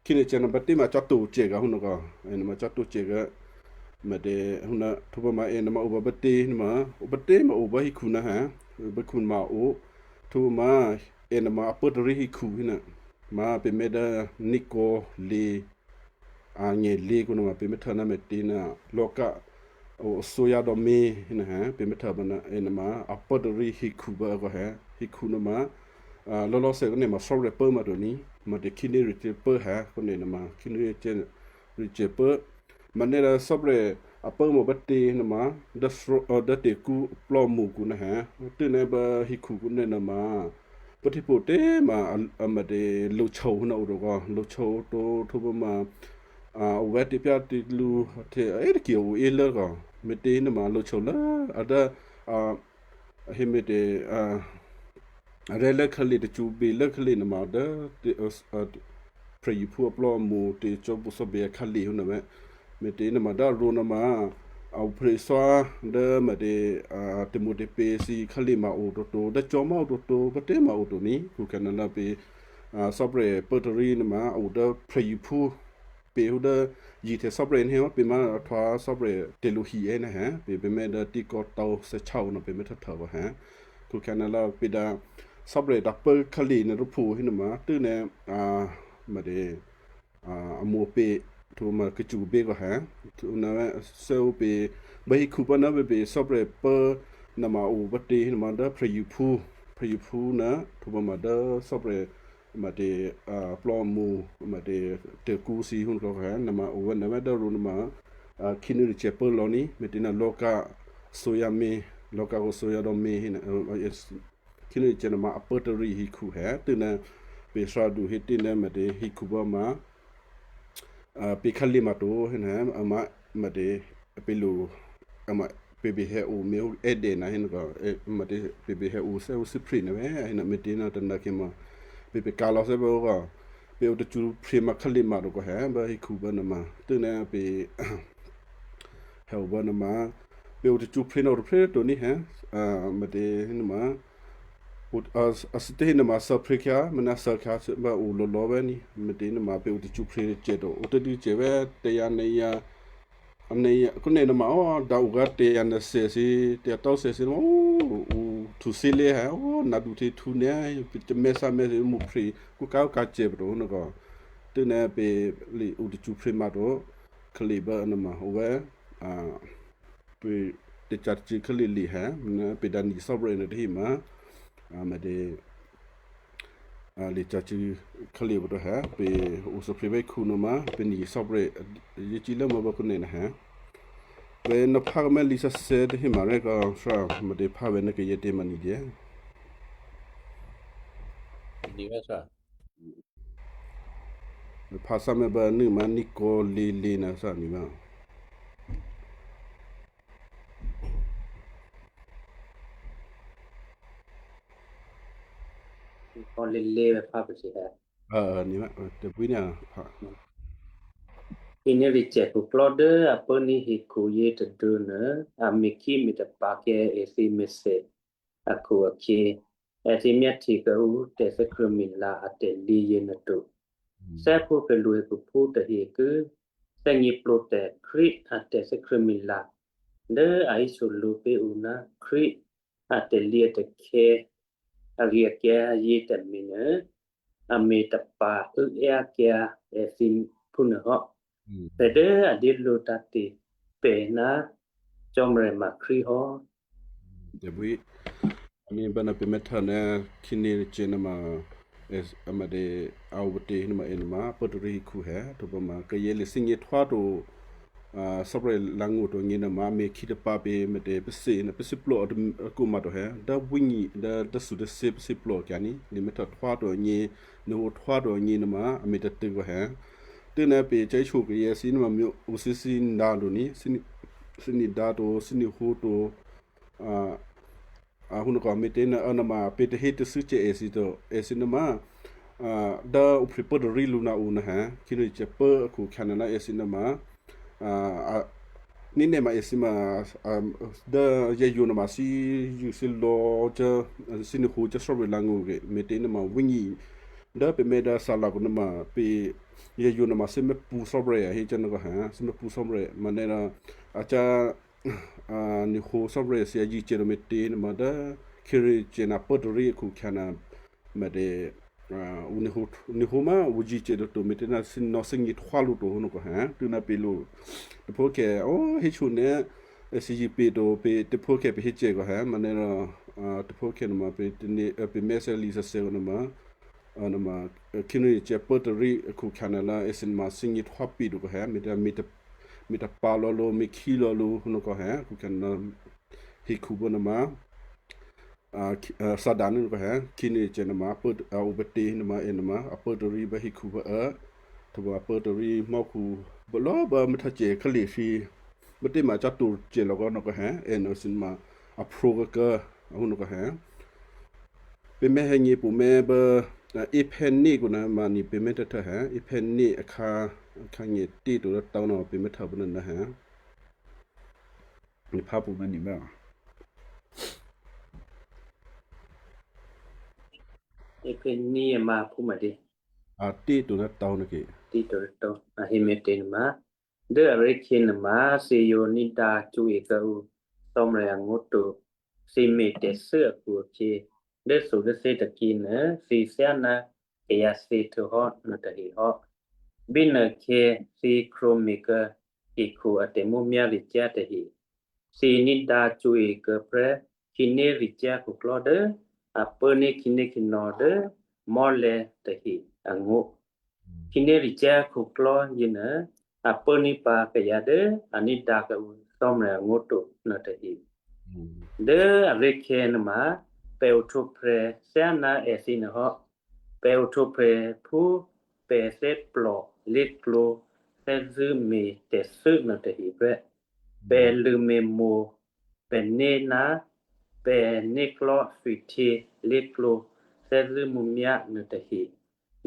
khyénû̌ cè̌ nò̌ bètě ma cò́ to cè̌ kǎ hò́ nò̌ kò, è nò̌ ma cò́ to cè̌ kǎ, mè̤tě, hò́ nò̌, htwǒ bǎ ma è nò̌ ma o bǎ bètě nò̌ ma, o bǎ bètě ma o bố hí khǔ nò̌ hè̌, bố hí khǔ nò̌ ma o, htwǒ bǎ ma, è nò̌ ma a pốtarí hí khǔ hí nò̌, ma pè̤ mè̤ dố níkò̌ lě, a ngè lě kò nò̌ ma pè̤ mè̤ htè̌ nò̌ mè̤tě nò̌, lò̌ká, o, o sǒyǎ dò̌ mě hí nò̌ hè̌, pè̤ mè̤ htè̌ bǎ nò̌, è nò̌ ma a pốtarí hí khǔ bố kò hè̌, hí khǔ nò̌ ma, a, lò̌lò̌ thè̌ kò nè̌ ma sò́brè pố ma to ní, mè̤tě khyénû̌ cè̌ pố hè̌, kò nè̌ nò̌ ma khyénû̌ cè̌, cè̌ pố, ma nè̌ dố sò́brè a pố ma bǎ tě nò̌ ma, dố sró, ò, dố tè̤kǔ plò́mṳ kǔ nò̌ hè̌, tû́ nè̌ bố hí khǔ kǔ nè̌ nò̌ ma, pốhtí pǔ tě ma, a, a mè̤tě lǒhsǒ nò̌ o to kò, lǒhsǒ to, htwǒ bǎ ma, a, o vè̤́ tě pyá tě lǔ, htè̌, è, tôkyě o é lố kò, mè̤tě nò̌ ma lǒhsǒ lố, a dố, a, a hé mè̤tě, a, arè̤̌ lố khǎlè tacṳ́ bě lố khǎlè nò̌ ma dố tě, a, a, prè̤yuphú aplò́mṳ tě cò́ bǔ sò́bě akhǎlè hò́ nò̌ vè̤́. Mè̤tě nò̌ ma dố a rǒ nò̌ ma, a, ǔphrè̌swá dố mè̤tě, a, tè̤mo̤ tè̤pě thǐ khǎlè ma o toto, dố cò́ ma o toto, pǎ tě ma o to ní, khǔ khyǎ nò̌ lố pě, a, sò́brè pốtarí nò̌ ma a o dố prè̤yuphú pě hò́ dố, yihtè̌ sò́brè nè̌ hò́ pě ma a htwǒ sò́brè tè̤lǔhi è nò̌ hè̌, pě pě mè̤ dố tǐ kò tǒ thè̌ chá o nò̌ pě mè̤ htè̌ htè̌ vè̤́ hè̌. Khǔ khyǎ nò̌ lố pě dǎ, sò́brè dǎ pố khǎlè nò̌ rǒ phú hí nò̌ ma, tû́ nè̌, a, mè̤tě, a, a mǒ pě, htwǒ ma kacṳ́ bě kò hè̌, htwǒ nò̌ vè̤́, sè̌ o pě, bố hí khǔ pǎ nò̌ pě pě sò́brè pố, nò̌ ma o bǎ tě nò̌ ma dố prè̤yuphú, prè̤yuphú nò̌, htwǒ bǎ ma dố sò́brè, mè̤tě, a, plò́mṳ, mè̤tě, tè̤kǔ thǐ hò́ nò̌ kò hè̌, nò̌ ma o vè̤́ nò̌ vè̤́ dố rǒ nò̌ ma, a, khyénû̌ cè̌ pố lò̌ ní, mè̤tě nò̌ lò̌ká, sǒyǎ mě, lò̌ká kò sǒyǎ dò̌ mě hí nò̌, a, a, khyénû̌ cè̌ nò̌ ma a pốtarí hí khǔ hè̌, tû́ nè̌, pě sǎdu hé tě nè̌ mè̤tě hí khǔ bá ma, a, pě khǎlè ma to hí nò̌ hè̌, a ma, mè̤tě, pě lo, a ma, pě pě hè̌ o mě ó è́dè nò̌ hí nò̌ kò, è, mè̤tě, pě pě hè̌ o sè̌ ó sǐphrè nò̌ vè̤́, hí nò̌ mè̤tě nò̌ tônǎ khyě ma, pě pě kǎ lò̌ sè̌ bá ó kò, pě o tacṳ́ phryě ma khǎlè ma to kò hè̌, bố hí khǔ bá nò̌ ma, tû́ nè̌ pě, hè̌ o bá nò̌ ma, pě o tacṳ́ phryě nò̌ rò phryě to ní hè̌, a, mè̤tě hí nò̌ ma, o, a, a thǐ tě hí nò̌ ma sǎ phryě khyǎ, mè̤ nò̌ sǎ khyǎ, bá o lò̌ lò̌ vè̤́ ní, mè̤tě nò̌ ma pě o tacṳ́ phryě cè̌ to, o tacṳ́ cè̌ vè̤́, tè̤̌yǎ nè̌̌ yǎ, a nè̌̌ yǎ, kò nè̌ nò̌ ma, ó, dǎ o gǎ tè̤̌yǎ nè̌ sè̌ thǐ, tè̤̌yǎ tò́ sè̌ thǐ, ó, o, htuthǐ lě hè̌, ó, nǎ du htě htǔ nè̌, mè̌ sǎ mè̌ thǐ, mǔ phryě, kú ká ó ká cè̌ pô to nò̌ kò, tû́ nè̌ pě lǐ o tacṳ́ phryě ma to, khǎlè bá nò̌ ma, o vè̤́, a, pě tè̤ca̤ tacṳ́ khǎlè lǐ hè̌, nè̌ pě dǎ nǐ sò́brè nè̌ tahí ma, a, mè̤tě, a, lǐ ca̤ cû̌ khǎlè pô to hè̌, pě o sǎ phryě vè̤́ khǔ nò̌ ma, pě nǐ sò́brè, yě cí lố mò̌ bá kò nè̌ nò̌ hè̌. Pě nò̌ phá kò mè̌ lǐ sǎsè̌ tahí ma rè́ kò, sǎ, mè̤tě phá vè̤́ nò̌ kayě tě ma nǐ dě. Nǐ vè̤́ sǎ. Phá sǎ mè̌ bá nû̌ ma nǐ kò lǐ lǐ nò̌ sǎ nǐ ma. Kò lě lě phá pèsè hè̌. Ò, ò, nǐ ma, ò, tè̤pwí nǐ a phá. Khǐnéricyè̤ khuklò́ dố a pốní̤ hekhu yětôduô̌ nuô, a me̤khí me̤tapǎ̤kyǎ èthǐ mèthè akhu-akhyě, èthǐ myáhtye kuô̌ǔ tè̤thè́krṳ̂̌mila a tè̤lǐ yěnuôto. Thè́phú prè̤lu hekhuphú tahe ki thè́gněplǒ tè̤ Krístu a tè̤thè́krṳ̂̌mila dố a hésoluô̌ pé̤ ǔ ná Krístu a tè̤lǐ a tè̤khè̌ ari-akyǎ yětômǐ nuô, a me̤tapa̤ uốákyǎ èthǐ phúnuôhò́. Pè̤ dố a dyélǒ tǎ̤te̤ pè̤ ná Cò́marya ma Krístu hò́. Dèbwí, a ní báná pè̤ mè́htá ná khǐné cyě̤nama, a mè̤dě a o pǎté nuôma ènuôma pốtarí hekhu hè, tǒpǎma kayě lè thígně htwáto, a, Cò́marya langṳ꤮ to nyěnuôma, a me̤khí tapǎ pě mè̤dě pèsè, pèsèplò akǔ ma to hè, dố wínyě, dố, dố thutè̤thya pèsèplò kyǎ ní, lè mè́htá htwáto nyě, nuôhǒ htwáto nyě nuôma, a me̤ tadû vǎ hè. Tû́ná pě cò́ísǒ kayě thǐ nuôma myě ǔ thǐ thǐ nǐdǎ to ní, thǐ nǐ, thǐ nǐdǎ to, thǐ nǐhǒ to, a, a hǒnokò me̤tě nuô, a nuôma pě tahí tacṳ́ cè èthǐ to, èthǐ nuôma, a, dố ǔphrè̌ pốtarí lǔ ná ǔ nuô hè, khǐné cyě̤ pố akhu khyánuô ná èthǐ nuôma, a, a, ní̤nè̌ ma èthǐ ma, a, dố yěyǒ nuôma thǐ yû thǐ lò̌ cò́, thǐ nǐhǒ cò́ Cò́marya langṳ ke, me̤tě nuôma wínyě dố pè̤ mè́ dố thǎlakhu nuôma pě yěyǒ nuôma thǐ mèpṳ̌ Cò́marya hé cò́ nuôkò hè, thǐ mèpṳ̌ Cò́marya, manè̤ rò a cá, a, nǐhǒ Cò́marya thǐ a yǐ cè to me̤tě nuôma dố khǐné cyě̤ ná pốtarí akhu khyánuô, mè̤dě, a, ǔ nǐhǒ, nǐhǒ ma ǔ yǐ cè to to me̤tě ná thǐ nò̌ thígně htwá lǔ to hǒnokò hè, tû́ná pě lǔ. Taphǒkhè, ó, héshyo nè́, èthǐ yǐ pě to, pě taphǒkhè pě hécè kò hè, manè̤ rò, a, taphǒkhè nuôma pě tané̤, a, pě mè́ thè́lǐ thè́thè́ kò nuôma, a, nuôma, a, khǐné cyě̤ pốtarí akhu khyánuô ná èthǐ nuôma thígně htwá pě to kò hè, me̤ ta, me̤ ta, me̤tapǎ lò̌ lǔ, me̤khí lò̌ lǔ hǒnokò hè, akhu khyánuô ná hekhu bố nuôma, a, khi-, a, Satan nuôkò hè, khǐné cyě̤ nuôma pố, a, ǔ pǎté nuôma ènuôma, a pốtarí bố hekhu bố, a, tǒpǎ a pốtarí mò́khu bố lò̌ bố mè́htá cyě̤ khǎlè thǐ, mè̤tě ma cò́ to cyě̤ lò̌ kò nuôkò hè, ènuô thǐ nuôma, a phrǒ kǎkǎ, a hǒnokò hè. Pě mè́ hè̌nyě̤ pumè́ bố, a, Ephène kò nuôma ní pě mè́ tè̤htè hè, Ephène akhǎ, akhǎ nyě tě to dố tǎ nuô pě mè́htá bố nuô hè. Ní phá pumè́ ní mè́. Ephène ma phúma dě. A tě to ná tǎ nuô ke. Tě to ná tǎ. A hé mè̤tě nuôma. Dố aré̤khè̌ nuôma thǐ yǒ ní̤dǎ cṳ̌e kuô̌ǔ Cò́marya ngó̤ to. Thǐ me̤ tè̤thû́ akhu-akhyě, dố thudốthè́ tôkyě nuô thǐ thyáná kayǎ thyě htuô̌hò́ nuôtahe hò́. Bínuôkhè̌ thǐ krwǒme̤ kuô̌ hekhu a tè̤mǔmyá̤ricyá̤ tahe. Thǐ ní̤dǎ cṳ̌e kuô̌ prè́ khǐnéricyá̤ khuklò́ dố a pốní̤ khǐnékhǐnò̌ dố mò́lè̤̌ tahe angó̤. Khǐnéricyá̤ khuklò́ yěnuô, a pốní̤ pǎ kayǎ dố a ní̤dǎ kuô̌ǔ Cò́marya ngó̤ to nuôtahe. Dố aré̤khè̌ nuôma, pè̤ ohtwǒprè̤ thyáná èthǐ nuôhò́. Pè̤ ohtwǒprè̤ phú pè̤ thè́plò lé̤klǒ thè́zṳ̂́ me̤ tè̤thû́ nuôtahe prè́. Pè̤ lṳ̂me̤mo̤ pè̤né̤ ná pè̤ né̤klò̤́ thwihtyě lé̤klǒ thè́zṳ̂́ mǔmyá̤ nuôtahe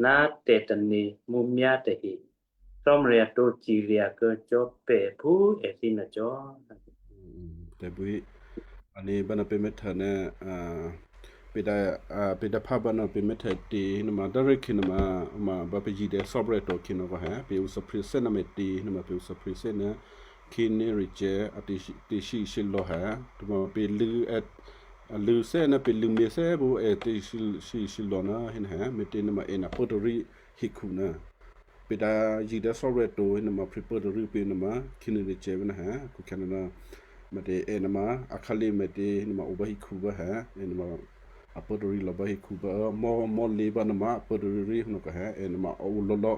ná tè̤tane̤ mǔmyá̤ tahe, Cò́marya tǒ cirya kuô̌ cò́ pè̤ phú èthǐ nuô cò́. Tè̤bwí, a ní báná pě mè́htá ná, a, pě dǎ, a, pě dǎ phá báná pě mè́htá tě nuôma dố ré̤khè̌ nuôma, ma bá pě yǐ dè Cò́marya to khè̌ nuôkò hè, pě ǔ supreme sè́ ná me̤tě nuôma pě ǔ supreme sè́ ná khǐnéricyá̤ a tè̤shyě, tè̤shyě lò̌ hè, tǒpǎ pě lû̌, a lû̌ sè́ ná pě lû̌me̤ sè́ pǔ è tè̤shyě, shyě lò̌ ná hé ná hè, me̤tě nuôma è ná pốtarí hekhu ná. Pě dǎ yǐ dè Cò́marya to hé nuôma pě pốtarí pě nuôma khǐnéricyá̤ vǎ ná hè, khukhè̌ nuô ná. Me̤tě è nuôma, a khǎlè me̤tě nuôma o bá hekhu bá hè, è nuôma a pốtarí lò̌ bá hekhu bá, mò́, mò́lě̤ bá nuôma a pốtarí rí nuôkò hè, è nuôma a o lò̌lò̌.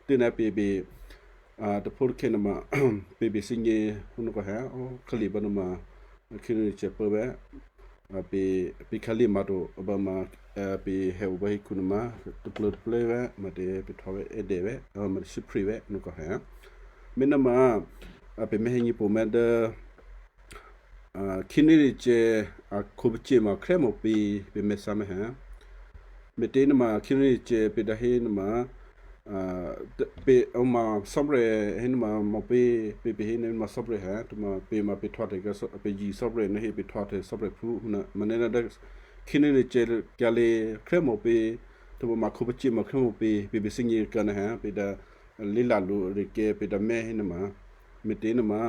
Tû́ná pě, pě, a, taphǒkhè nuôma, pě, pě thígně nuôkò hè, ó, khǎlè bá nuôma, khǐnéricyá̤ pố bè, a, pě, pě khǎlè ma to, a bá ma, a, pě hè o bá hekhu nuôma, taplô̤ taplé bè, me̤tě pě htò̌ bè, èdè bè, a, me̤tě supreme bè nuôkò hè. Mènàma, a, pě mè́ hè̌nyě̤ pumè́ dố, a, khǐnéricyá̤ a khǒpacè̤̌ ma khrè́mò pě, pě mè́ thǎ mè́ hè. Me̤tě nuôma khǐnéricyá̤ pě dǎ hé nuôma, Pě ǔ ma celebrate hénû̌ma mò̌ pě, pě pě hénû̌ma celebrate hé, tuma pě ma pě htwǒhtya pě yě celebrate nuô hé pě htwǒhtya celebrate phú nuô, manè̤ ná dố khǐné lěcè̌ kyǎlě khrè́mò̌ pě, tuma ma khǒpacye ma khrè́mò̌ pě, pě pě thígně kuô̌ nuô hé, pě dǎ lěla̤ lǔ rikè̤ pě dǎ mè̤́ hénû̌ma, me̤těnuôma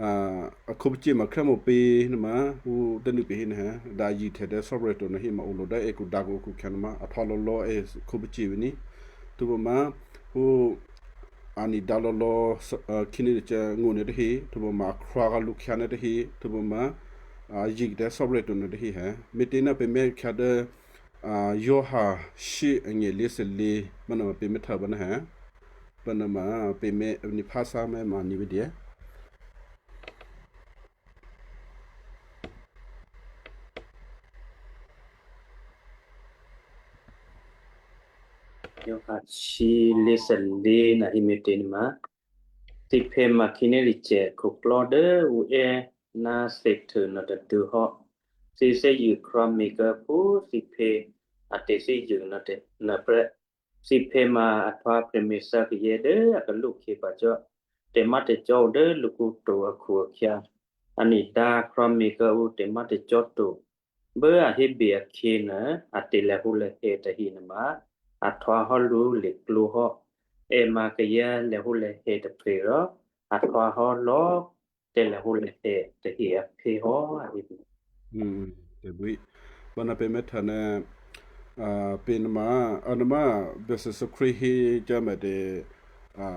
a khǒpacye ma khrè́mò̌ pě nuôma, ǔ dốnuô̌ pě hénuô hé, dǎ yihtè dố celebrate to nuô hé ma olo dố èkudǎkǔ khukhyǎ nuôma, a htwǒ lò̌lò̌ è khǒpacye vǐní. Tuma ma ǔ a nidǎ lò̌lò̌ khǐné lěcè̌ ngó̤ nuôtahe, tuma ma a khrwǎ lǔkhyǎ nuôtahe, tuma ma a yihtè celebrate to nuôtahe hé. Me̤těnuô pě mè̤́ khyǎ dố Yawha shí angè̤ lé̤salě, manama pě mè̤́htô bǎ nuô hé. Panama pě mè̤́ niphásá mè̤́ ma ni̤ vǐdyě. Yawha shí lé̤salě nuô hé me̤těnuôma, thǐ phè̌ ma khǐné lěcè̌ khuklò́ dố ǔ è́ ná Satan nuôtôduô̌ hò́. Thǐ thè́zṳ̂ khwáme̤ kuô̌ phú thǐ phè̌ a tè̤thè́zṳ̂ nuôprè́. Thǐ phè̌ ma a htwǒ prè̤me̤thǎ kayè̌ dố a kalókhyě pǎ cò́. Tè̤má̤tè̤cò́ o dố lǔkǔ to akhu-akhyǎ, a nidǎ khwáme̤ kuô̌ǔ tè̤má̤tè̤cò́ to. Bố a hébè akhè̌nuô, a tè̤lehǒlehè tahe nuôma a htwǒhò́ lǔ li̤klǒ hò́. È ma kayǎ lehǒlehè tôprè̤ rò a htwǒhò́ lò̌ tè̤lehǒlehè tahe aphě hò́, a hé. Tè̤bwí. Bana pě mè̤́htô nuô, pě nama, a nama, Byacè Jesǔ Krístu hé cyá̤ me̤ tè̤, a,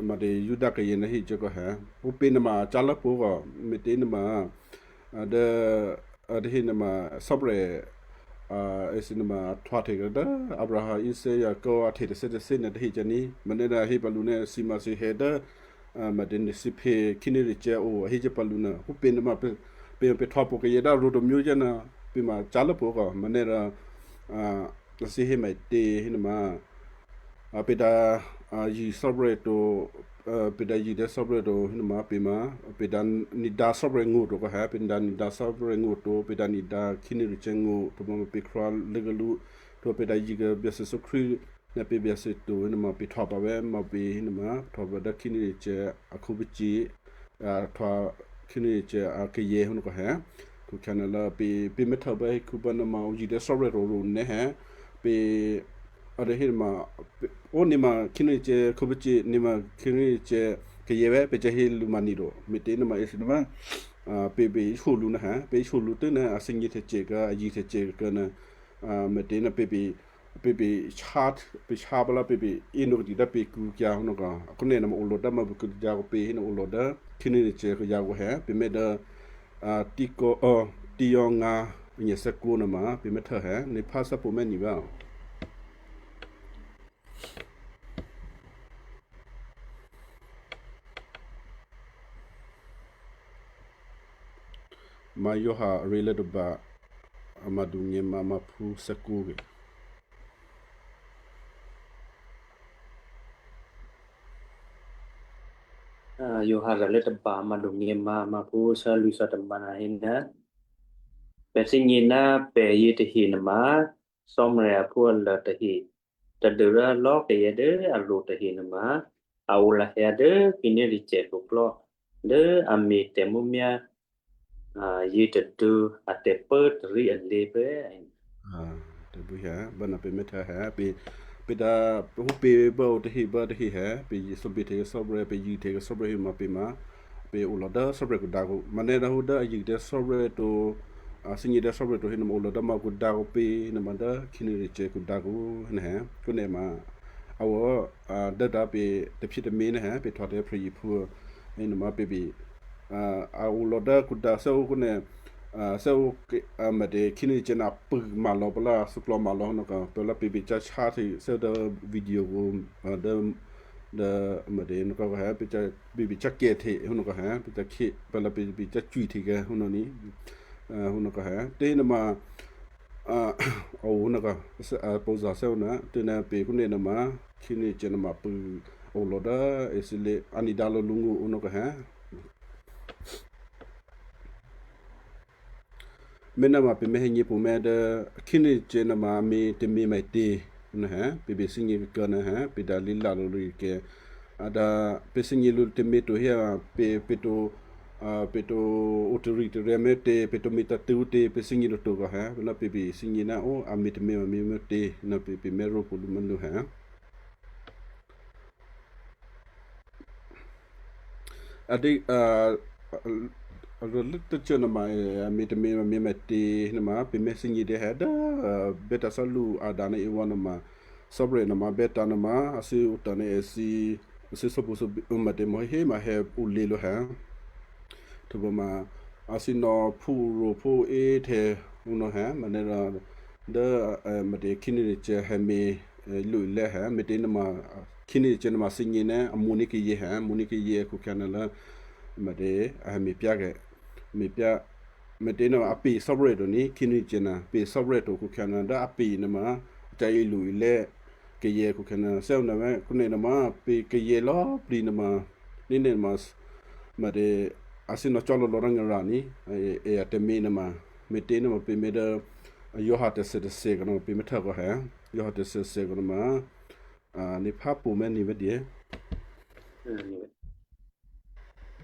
me̤ tè̤ Juda kayě nuô hé cuốkò hé. Ǔpě nama a cá̤lốpó̤ kò, me̤těnuôma, a, dố, a, tahe nama celebrate, a, èthǐ nama a htwǒhtya dố Abraham, Isaac, Jakob a hte tôthè́ tôthè́ nuô tahe cò́ ní. Manè̤ dố a hé pǎ lǔ nuô, thǐ ma thǐ hé dố, a, me̤ tè̤ thǐ phè̌ khǐné lěcè̌ o, a hé cuố pǎ lǔ nuô. Ǔpě nama pě, pě, pě htwǒ pwǒ̤ kayě dố rǒ tômyó cyá̤ nuô, pě ma cá̤lốpó̤ kò, manè̤ dố, a, thǐ hé me̤tě hénuôma, a, pě dǎ, a, yihtè celebrate to, a, pě dǎ yihtè celebrate to hénuôma, pě ma, pě dǎ nidǎ celebrate ngó̤ to kò hé, pě dǎ nidǎ celebrate ngó̤ to, pě dǎ nidǎ khǐné lěcè̌ ngó̤ to ma pě khrwǎ lốklǒ, to pě dǎ yihtè Byacè Jesǔ Krístu nuô pě Byacè to hénuôma pě htwǒ pǎ vè̤́ ma pě hénuôma, htwǒ pǎ dố khǐné lěcè̌ a khǒpacye, a htwǒ khǐné lěcè̌ a kayě hénuô kò hé. Khukhyǎ nuô lố pě, pě mè̤́htô bá hé khǔ bá nuôma ǔ yihtè celebrate rǒ rǒ nè́ hé. Pě, a dố hénuôma, ó nè̤ ma khǐné lěcè̌ khǒpacye, nè̤ ma khǐné lěcè̌ kayě vè̤́, pě cuố hé lǔ ma ni̤ to. Me̤těnuôma èthǐ nuôma, a, pě, pě íshó lǔ nuô hé, pě íshó lǔ tốnuô, a thǐgně htè̌cè kuô̌, a yihtè htè̌cè kuô̌ nuô, a, me̤tě nuô pě, pě, pě, pě chá, pě chá pǎ lá pě, pě ínuô̌ kadû dố pě kû̌kyǎ hò́ nuô kò. A khǒnè́ nuôma olo̤ dố ma pě kû̌kyǎ kò pě hénuô olo̤ dố khǐné lěcè̌ kayǎ kò hé. Pě mè̤ dố, a, tíkò, ò, tíyòngǎ, nyèsè̌kǔ nuôma pě mè̤́htô hé. Nè̤ phá thè́pǒ mè̤́ ni̤ vè̤́. Ma Yawha aré̤lố tôba, a madu nyě̤mǎ, mǎphú thè́kǔ ke. A, Yawha aré̤lố tôba, a madu nyě̤mǎ, mǎphú thè́lwǐ̤ thè́tômǎ na hé ná, pè̤ thè́gně ná pè̤ yětahe nuôma Cò́marya aphúalô tahe, tadû́rò lò̌ kayǎ dố aruô tahe nuôma a o lahyǎ dố khǐné lěcè̌ khuklò́ dố a me̤ tè̤mǔmyá̤, a, yětôduô̌ a tè̤pốtarí alé̤ prè́. A, tè̤bwí hé, bána pě mè̤́htô hé, pě, pě dǎ, pě hú pě bá o tahe bá tahe hé, pě yě celebrate tahe celebrate, pě yihtè celebrate hé ma pě ma, pě o lò̌ dố celebrate kudǎkǔ. Manè̤ dǎ hú dố a yihtè celebrate to, a thè́gně dố celebrate to hé nuôma o lò̌ dố ma kudǎkǔ pě nuôma dố khǐné lěcè̌ kudǎkǔ hé nuô hé. Khǒnè́ ma, a o, a, dố dǎ pě tè̤phyétè̤mé̤ nuô hé, pě htwǒ tè̤ prè̤yěphú, hé nuôma pě pě, a, a o lò̌ dố kudǎ thè́ ó khǒnè́, a, thè́ ó, a, me̤tě khǐné lěcè̌ na pû ma lò̌ pǎ lá, thǔklò̌ ma lò̌ nuô kò, pě lá pě pě cá chá hte thè́ dố video kǔ, a, dố, dố me̤tě nuô kò hé, pě cá, pě pě cá kè hte hé nuô kò hé, pě cá khě, pě lá pě pě cá cwi hte kè hé nuô ní, a, hé nuô kò hé. Tě nuôma, a, a o nuô kò, a, pǒ zò̤ thè́ ó nuô, tě nuô pě khǒnè́ nuôma, khǐné lěcè̌ nuôma pû o lò̌ dố èthǐ lě, a nidǎ lò̌ lǔngó̤ ó nuô kò hé. Mè̤ nuôma pě mè̤́ hé nyě̤pumè̤́ dố khǐné lěcè̌ nuôma a me̤ tè̤me̤ me̤tě. nè̌, pè̤ bè thígně kô̌ nè̌, pè̤ dǎ lǐlǎ lǔ lǐ kè̌. A dǎ, pè̤ thígně lǔ tè̤me̤ to hé, pè̤, pè̤ to, a, pè̤ to o taritaryǎ mè̤tě, pè̤ to me̤ tǎ̤tṳ̂̌ tě, pè̤ thígně to to kò hé, pè̤ nò̌ pè̤ bè thígně nè̌, o, a me̤ tè̤me̤ ma me̤ mè̤tě, nò̌ pè̤, pè̤ mè̤ rǒ pwǒ̤ lǔ mè̤ lǔ hé. A dě, a, a, a, a, lốtốcô nè̌ ma, a me̤ tè̤me̤ ma me̤ mè̤tě nè̌ ma, pè̤ mè̤ thígně dě hé dố, a, bè́tǎ̤ thò́ lǔ Adam nè̌ Eva nè̌ ma, Cò́marya nè̌ ma bè́tǎ̤ nè̌ ma, a thǐ otô nè̌ èthǐ, a thǐ sò́bǔ sò́bí, ǔ ma tè̤me̤ hé ma hé ǔ lě lǔ hé. Htwǒ ma, a thǐ nò̌ phú rǒ phú é htè̌ ǔ nò̌ hé, manè̌ rò dố, a, a, ma tè̤ khǐné cè hé me̤, a, lǔ ilè́ hé, me̤tě nè̌ ma, a, khǐné cè nè̌ ma thígně nè̌, a mo̤ ní kayě hé, mo̤ ní kayě khǒkhyǎ nè̌ lố, ma tè̤, a hé me̤pyá kè, me̤pyá, me̤tě nè̌ ma a pe̤ celebrate to ní, khǐné cè nè̌ pe�̤ celebrate to khǒkhyǎ nè̌ dố a pe̤ nè̌ ma, a ca̤ lǔ ilè́ kayě khǒkhyǎ nè̌, thè́ nè̌ ma, kǔ nè̌ nè̌ ma, pe̤ kayě lò̌꤮ plǐ nè̌ ma, ní nè̌ ma, ma tè̤, a thǐ nò̌ cò́ lò̌ lò̌ ná ngara ní, a, a, a tè̤me̤ nè̌ ma, me̤tě nè̌ ma pè̤ me̤ dố, a, Giovanni tè̤thè̌ tè̤thè̌ kò nè̌ ma pè̤ me̤ htè̌ kò hé, Giovanni tè̤thè̌ tè̤thè̌ kò nè̌ ma, a, ní phá pṳ̌ mè̤ ní vè̤ dě.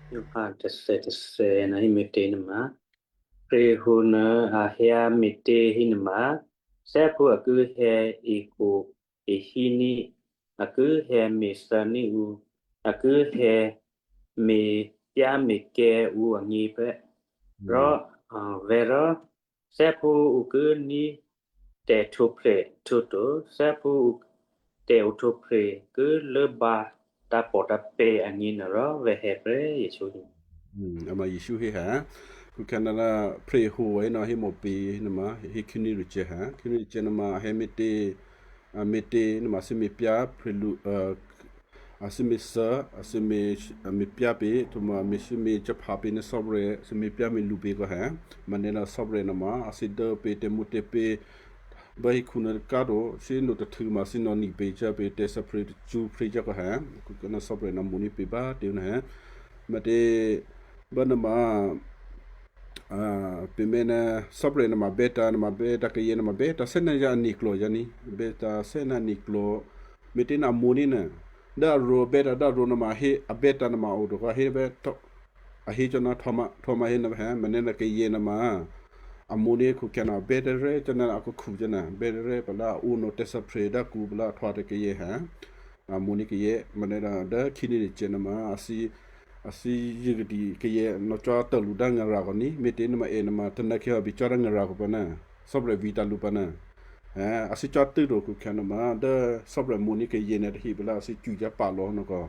Giovanni tè̤thè̌ tè̤thè̌ nè̌ hé me̤tě nè̌ ma, prè̤hǒ nè̌ a hyǎ me̤tě hí nè̌ ma, thè́phú a ki hyǎ ekwo ehíní, a ki hyǎ me̤thǎní̤ ǔ, a ki hyǎ me̤pyáme̤kè̌ ǔ agně prè́. Rò, a, vè̤̌ rò thè́phú ǔ ki ní tè̤htwǒprè̤ htwǒ to, thè́phú ǔ tè̤ohtwǒprè̤ ki lốbǎ tǎ̤pò̤ tǎ̤pè̤̌ agně nè̌ rò vè̤̌ hé prè́ Jesǔ. Hmm, a ma Jesǔ hé hé. Khǒkhyǎ nè̌ rò prè̤hǒ ènò̌ hé mò pě nè̌ ma, hé khǐné rû̌ cè hé. Khǐné rû̌ cè nè̌ ma a hé me̤tě, a me̤tě nè̌ ma thǐ me̤pyá prè̤lu, a, a thǐ me̤thû́, a thǐ me̤, a me̤pyá pě, htwǒ ma a me̤ thǐ me̤ ca̤phǎ pě nè̌ Cò́marya, thǐ me̤pyá me̤lu pě kò hé. Manè̌ rò Cò́marya nè̌ ma a thǐ dố pě tè̤mǔ tè̤pě, bá hé khǔ nè̌ káto, thǐ nò̌ tôhtû̌ ma thǐ nò̌ ni̤ pě cò́ pě tè̤thè́prè̤ tacṳ́ phré cò́ kò hé. Khǒkhyǎ nè̌ Cò́marya nè̌ mo̤ ní pě bá tě nè̌ hé. Me̤tě bá nè̌ ma, a, pě mè̤ nè̌ Cò́marya nè̌ ma bè́tǎ̤, nè̌ ma bè́tǎ̤ kayě, nè̌ ma bè́tǎ̤ thè́ nè̌ yǎ ane̤klò̤ yǎ ní, bè́tǎ̤ thè́ nè̌ ane�klò̤, me̤tě nè̌ mo̤ ní nè̌, dố arǒ bè́tǎ̤, dố arǒ nè̌ ma hé, a bè́tǎ̤ nè̌ ma o to kò hé bè́, a hé cò́ nè̌ htwǒ ma, htwǒ ma hé nè̌ hé, me̤tě nè̌ kayě nè̌ ma, a mo̤ ní khǒkhyǎ nè̌ bè́tǎ̤ rè́ cò́ nè̌ a khǔ cò́ nè̌, bè́tǎ̤ rè́ pala a o nò̌ tè̤thè́prè̤ dǎkǔ pala a htwǒ tè̤ kayě hé. A mo̤ ní kayě, me̤tě nè̌ dố khǐné rû̌ cè nè̌ ma, a thǐ, a thǐ yě kadǐ kayě nò̌ cò́ tôlu dố ngârǎ kò ní, me̤tě nè̌ ma è nè̌ ma, tè̤nè̌ khyě a bè cò́ dố ngârǎ kò pǎ nè̌, Cò́marya vǐtǎ̤ lǔ pǎ nè̌. Hé, a thǐ cò́ tû́ to khǒkhyǎ nè̌ ma, dố Cò́marya mo̤ ní kayě nè̌ tahe pala a thǐ cwǐ cyá̤ pǎ lò̌ nò̌ kò.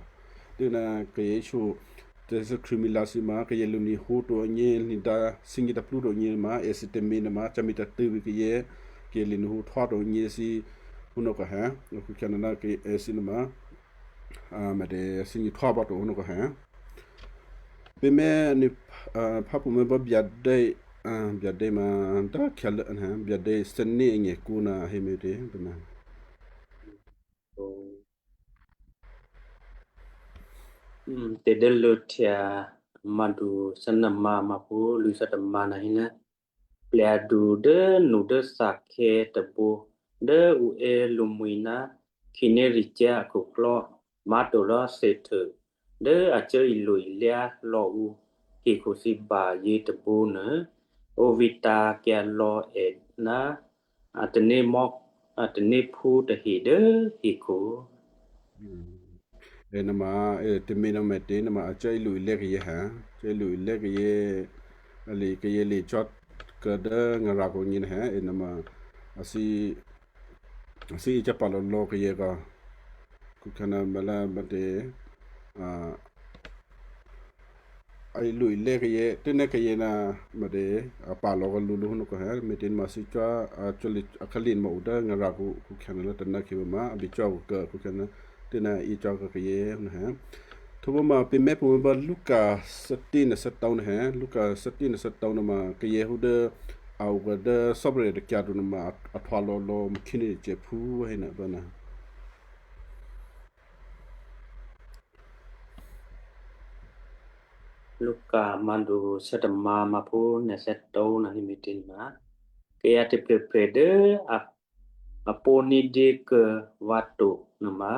Tû́ nè̌ kayě shyé, tè̤thè́ Krístu milǎ thǐ ma, kayě lǔ ní hǒ to agně, ní dǎ thǐgně tôplú to agně nè̌ ma, èthǐ tè̤me̤ nè̌ ma, ca̤me̤ tǎ̤tṳ̂̌ vǐ kayě, kayě lǔ ní hǒ htwǒ to agně thǐ, hǒ nò̌ kò hé, khǒkhyǎ nè̌ na kayě èthǐ nè̌ ma, a, me̤tě thǐgně htwǒ pǎ to hǒ nò̌ kò hé. Pě mè̤ ní, a, phá pǔ mè̤ bá byadě, a, byadě ma, dố khyělố, a, byadě thè́né angèkǔ nè̌ hé me̤tě, pě nè̌. Hmm, tè̤dố lǔhtya mǎdu sǎnamǎ mǎphú lwǐ̤sǎ tômǎ nè̌ hé nè̌, plya̤du dố nu dố thòkhè̌ tôbǒ dố ǔ è́ lǔmwǐ̤ ná khǐnéricyá̤ akhuklò́, má̤torò thehtuô dố a cuố ilo-ilyá lò̌ ǔ hekhu thǐba yětôbǒ nuô, ǔ vǐtǎ̤kyǎ lò̌ è ná a tanémò́, a tanéphú tahe dố hekhu. È nè̌ ma, è, tè̤me̤ nè̌ me̤tě nè̌ ma a cuố ilo-ilyá kayě hé, cuố ilo-ilyá kayě, a lè kayě lè cò́ kǎ dố ngârǎ kò agně nè̌ hé, è nè̌ ma, a thǐ, a thǐ icyá̤ pǎ lò̌lò̌ kayě kò, khǔkhyǎ nè̌ malá bǎtě, a, a ilo-ilyá kayě, tû́ nè̌ kayě nè̌, me̤tě, a pǎ lò̌ kò lǔ lǔ hǒ nò̌ kò hé, me̤tě nè̌ ma thǐ cò́, a cò́ lě, a khǎlè nè̌ ma o dố ngârǎ kò, khǔkhyǎ nè̌ lố tè̤nǎ khyě ma, a bè cò́ kò kǎ, khǔkhyǎ nè̌, tû́ nè̌ icyá̤ kayě nè̌ hé. Htwǒ ma pě mè̤ pǔ mè̤ bá Luka thǐtí nè̌ thǐtǒ nè̌ hé, Luka thǐtí nè̌ thǐtǒ nè̌ ma kayě hǒ dố, a o kǎ dố Cò́marya tôkyǎ to nè̌ ma a, a htwǒ lò̌lò̌ mèkhǐnéricyá̤ phú hé nè̌ bǎ nè̌. Luka mǎdu sǎtômǎ mǎphú nè̌ thè́tǒ nè̌ hé me̤tě nè̌ ma, kayǎ tôprè̤prè̤ dố a a pó ní̤dyé kuô̌ vǎ to nuôma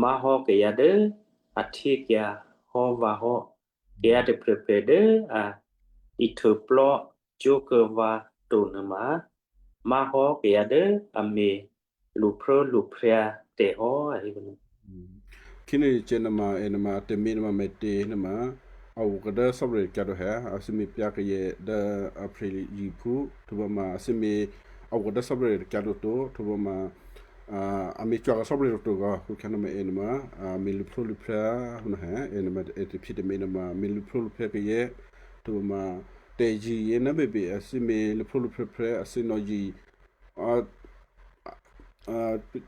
má̤hò́ kayǎ dố a htyěkyǎ hò́ vǎ hò́. Kayǎ tôprè̤prè̤ dố a ihtuôplò́ cwó̤kuô̌ vǎ to nuôma má̤hò́ kayǎ dố a me̤ lṳpruốlṳpryǎ tè̤ hò́, a hé. Khínécè̌ nuôma è nuôma a tè̤mě nuôma me̤tě nuôma a o kadố sò́bre̤ kyǎ to hè, a thè́me̤ pyǎ kayè dố a phryeyiphú, htwǒ ma a thè́me̤ a o kadố sò́bre̤ kyǎ to to, htwǒ ma a me̤ cwaka sò́bre̤ to to gò, khukhyǎ nuôma è nuôma a me̤ lṳpruốlṳpryǎ hò́ nuô hè, è nuôma è tè̤phyě tè̤mě nuôma me̤ lṳpruốlṳpryǎ kayè, htwǒ ma tè̤zṳ̂ yě ná bèbè a thè́me̤ lṳpruốlṳpryǎ, a thè́nò̌ zṳ̂, a, a,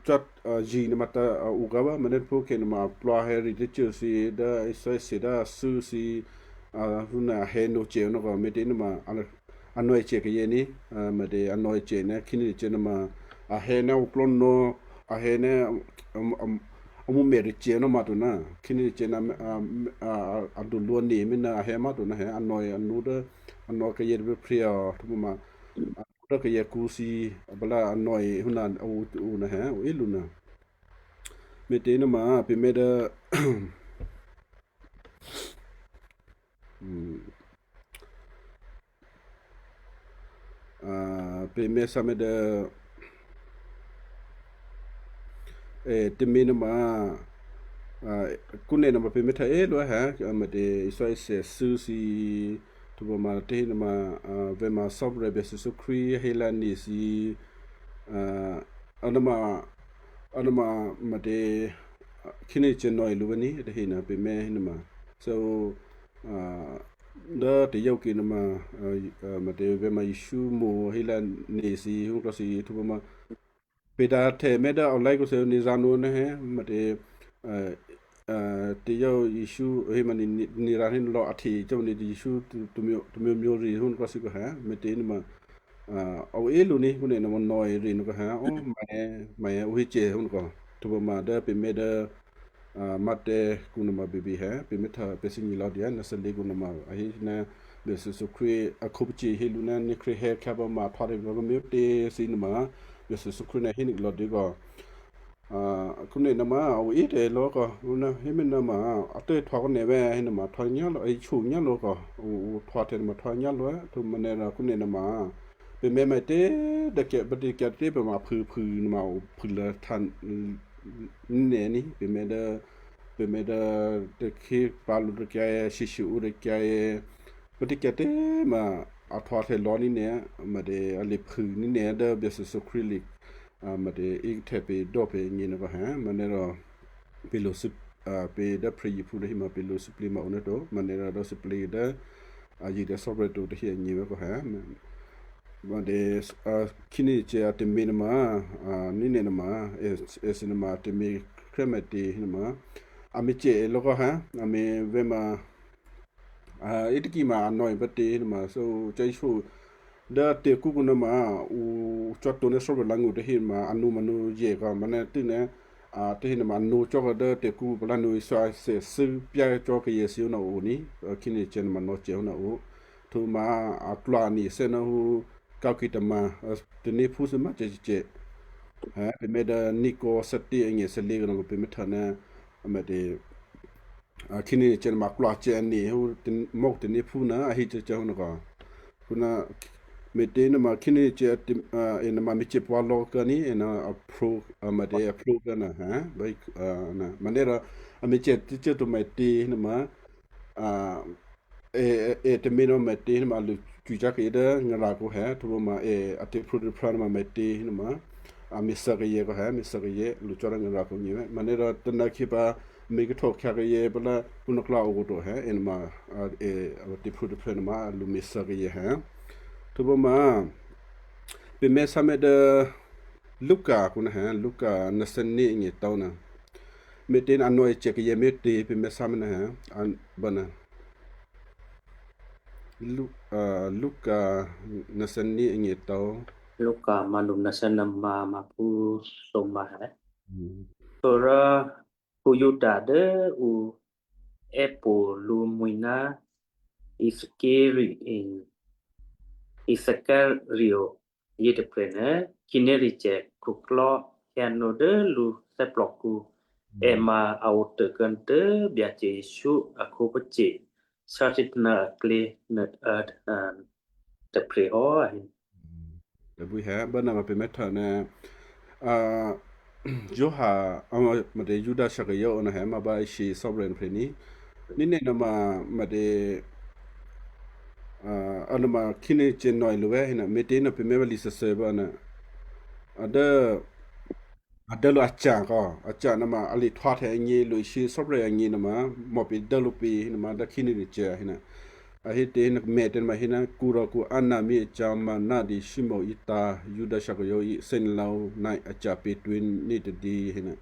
cò́, a, zye nuôma ta, a, o kǎ bá, manè́ phúkhè nuôma a plwǎ hè̌ rì tacô thǐ, dố Israel se dố athû́ thǐ, a, hû́ ná a hè̌ nǒcè nò́ kò, me̤tě nuôma, a, a nò̌ecè kayě ní, a, me̤tě a nò̌ecè ná khínécè̌ nuôma, a hè̌ ná oklò́nò̌, a hè̌ ná, a, a, a mǔmyè̤ tacè nò́ má̤to ná, khínécè̌ ná, a, a, a, a dulwǒ ne mí ná a hè̌ má̤to ná hè̌, a nò̌e anú dố, a nò̌ kayě tôprè̤, a, htwǒ ma, a, dố kayě kǔ thǐ, a balá a nò̌e hû́ ná a o, o ná hè̌, o ílǔ ná. Me̤tě nuôma, pè̤ mè̤ dố, hmm. A, pè̤ mèsá mè̤ dố, e, tè̤mě nuôma, a, kúnè nuôma pè̤ mèsá è́ lǒ hè, a, me̤tě Israel se thû́ thǐ, htwǒ ma tè̤hí nuôma, a, vè̤ma sò́bre̤ Byacè Jesǔ Krístu hé lǎ ni thǐ, a, a nuôma, a nuôma me̤tě, a, khínécè̌ nò̌e lǔ vèní tè̤hí nuô pè̤ mèsá nuôma. So, a, dố tè̤yáke nuôma, a, a, me̤tě vè̤ma Jesǔ mo̤ hé lǎ ni thǐ húklò́ thǐ htwǒ ma. Pè̤ dǎhtè̌ mè̤ dố a lái kǒ se nizǎ nǒ ná hè, me̤tě, a, a, tè̤yá Jesǔ hé ma ni, ni, nirǎ hé lò̌ a hte cò́ ni Jesǔ tu, tu myǒ, tu myǒ myǒ rì húklò́ thǐ kò hè, me̤tě nuôma, a, a o ílǔ ní, kúnè nuôma nò̌e rì nuô kò hè, o, mè̤, mè̤ o hé cè húklò́. Htwǒ ma dố pè̤ mèsá dố, a, Matteo kǔ nuôma bèbè hè, pè̤ mèsá pè̤ thè́gně lò̌ dǐ, Nazarè kǔ nuôma, a hé ná, Byacè Jesǔ Krístu a khǒpacè̤̌ hé lǔ ná, ní Krístu hé khyá pǎ ma htwǒhtè̌ pǎ kǒ mè̤ tě thǐ nuôma, Byacè Jesǔ Krístu ná hé ní lò̌ dǐ kò. A, kúnè nuôma, a o í tè̤ lò̌ kò, ǔ ná hé mènǎ ma, a tè̤ htwǒ kò nè̤ vè̤ hé nuôma, htwǒ nyá lò̌, a hí chhǒ nyá lò̌ kò, ǔ, ǔ htwǒhtè̌ nuôma htwǒ nyá lò̌, htwǒ ma nè̤ rò kúnè nuôma, pè̤ mèsá mè̤tě, dố kè, pè̤ tě kè tě pè̤ ma phû, phû nuôma o phû lǎ htwǒ, nè̤ ní, pè̤ mèsá dố, pè̤ mèsá dố, tè̤khé pǎ lǔ tôkyǎ, shyěshyě ǔ tôkyǎ, pè̤ tě kè tě ma, a htwǒhtè̌ lò̌ ní nè̤, me̤tě a lè phû ní nè̤ dố Byacè Jesǔ Krístu lè, a, me̤tě í htè̌ pè̤ dò́ pè̤ nyě̤ nuô kò hè, ma nè̤ rò, pè̤ lo, a, pè̤ dố phryeyiphú dố hí ma pè̤ lo sǐplǐ ma o ná to, ma nè̤ rò dố sǐplǐ dố, a, yě dố sò́bre̤ to tè̤hí a nyě̤ vè̤ kò hè, me̤tě, a, khínécè̌ a tè̤mě nuôma, a, ní nè̤ nuôma, e, èthǐ nuôma tè̤mě khrè́ me̤tě nuôma, a me̤cè è lò̌ kò hè, a me̤ vè̤ma, a, í tôkyě ma a nò̌e pǎ tě nuôma, so, Jesǔ dố tè̤kǔkǔ nuôma, ǔ cò́ to ná sò́bre̤ lǎngṳ tè̤hí ma, a nǔ ma nǔ yè kò, ma nè̤ tû́ nè̤, a, tè̤hí nuôma a nǔ cò́ kò dố tè̤kǔkǔ pǎ lǎ nǔ Israel se thû́ pyá cò́ kayè thǐ hó ná o ní, a, khínécè̌ nuôma nò̌cè hó ná o. Htwǒ ma, a, a klwǎ ni thè́ ná hú, kawkì tôma, a, tanéphú thǐ ma cècècè. Hè, pè̤ mèsá dố ní kò sǎtě angè̤ sǎlě kò nuôma pè̤ mèsá ná, a, me̤tě, a, khínécè̌ nuôma klwǎ cè a ni hú, mò́ tanéphú ná a hí cècè hó nuô kò. Kǔ ná, me̤tě nuôma khínécè̌, a, è nuôma me̤cè pwǎ lò̌ kǎ ní, è ná a phrǒ, a, me̤tě a phrǒ kǎ ná, hè, bai, a, ná, ma nè̤ rò, a me̤cè tè̤cè to me̤tě nuôma, a, è, è, è tè̤mě nuô me̤tě nuôma a lṳ̂ cwicyá̤ kayě dố ngarakǔ hè, htwǒ ma è, a tè̤phrǒtè̤phrǎ nuôma me̤tě nuôma, a me̤thû́ kayě kò hè, me̤thû́ kayě lṳ̂ cò́ dố ngarakǔ nyě̤ vè̤. Ma nè̤ rò tônǎ khyě pǎ, me̤ kahtòkhyǎ kayě pǎ lǎ, kǔ nuôklǎ o kò to hè, è nuôma, a, è, a tè̤phrǒtè̤phrǎ nuôma a lṳ̂ me̤thû́ kayě hè. Htwǒ ma, pè̤ mèsá mè̤ dố Luka kǔ ná hè, Luka nè̤ thè́gně angè̤ tô̌ ná. Me̤tě ná a nò̌ecè kayě me̤tě pè̤ mèsá mè̤ ná hè, a, bǎ ná. Lu-, a, Luka nè̤ thè́gně angè̤ tô̌. Luka ma nè̤ thè́gně ma, ma phú sǒma hè. Hmm. Rò Juda dố ǔ è́pṳ̂́ lǔmwǐ̤ ná Iskari-, Iskario yětôprè̤nuô, khǐnéricyè̤ khuklò́ hyǎnuô̌ dố lǔ thè́plòkǔ. È ma a otô kuô̌ dố Byacè Jesǔ a khǒpacè̤ sǎsǐpnu aklě nuô, a, a, tôprè̤ hò́. Tôbwí hé báná ma pè̤ mè́htô ná, a, Giovanni, a, mò̌ Juda Iscariot ná hé ma bá Jesǔ Cò́marya nuôprè̤ ní. Ní̤nè́ ná ma, mò̌, a, a ná ma khíné cè nò̌ lǔ vè́ hé ná, me̤těnuô pè̤ mè́ vǎ lisèsè bá ná, a dố a dố lǔ aca̤ kò, aca̤ nuôma a lihtwǎhtya agně lǔ Jesǔ Cò́marya agně nuôma, mò̌ pè̤ dố lǔ pě nuôma dố khíné nuô cè hé ná, a hé tě hé ná, mè̤ tě nuôma hé ná, kǔ rò kǔ Anna mi aca̤ ma ná dǐ Simonè tǎ, Juda Iscariot thè́nyě̤lò̌ ná aca̤ pě tuě ní tadǐ hé ná,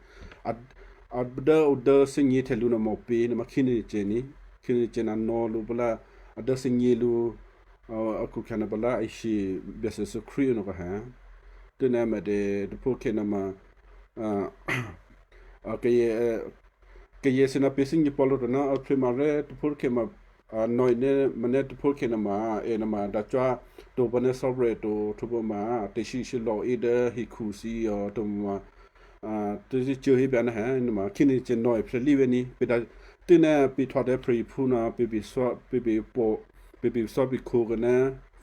a, a dố ǔ dố thè́gně hte lǔ nuô mò̌ pě nuôma khíné nuô cè ní, khíné nuô cè ná nò̌ lǔ pala, a dố thè́gně lǔ, a, a khukhyǎ nuô pala a Jesǔ Byacè Jesǔ Krístu nuô kò hé. Tû́ná mè̤tě tôphókhè nuôma, a, a, kayě, a, kayě thǐ ná pě thímí pò́ lǔ to ná a phrè́ ma rè́ tôphókhè ma, a, nò̌ iné mè̤ tôphókhè nuôma, è nuôma dǎ cò́ to pǎ ná Cò́marya to, htwǒ pǎ ma, a, tè̤shyěshyělò̌ í dố hekhu thǐ ò, to ma, a, tè̤shyě hé byá ná hé, nuôma khíné cè nò̌ phrè́lí vè́ ní, pě dǎ, tû́ná pě htwǒ dố prè̤iphú ná pě pě thò́, pě pě pò, pě pě thò́ pě khǒ kò ná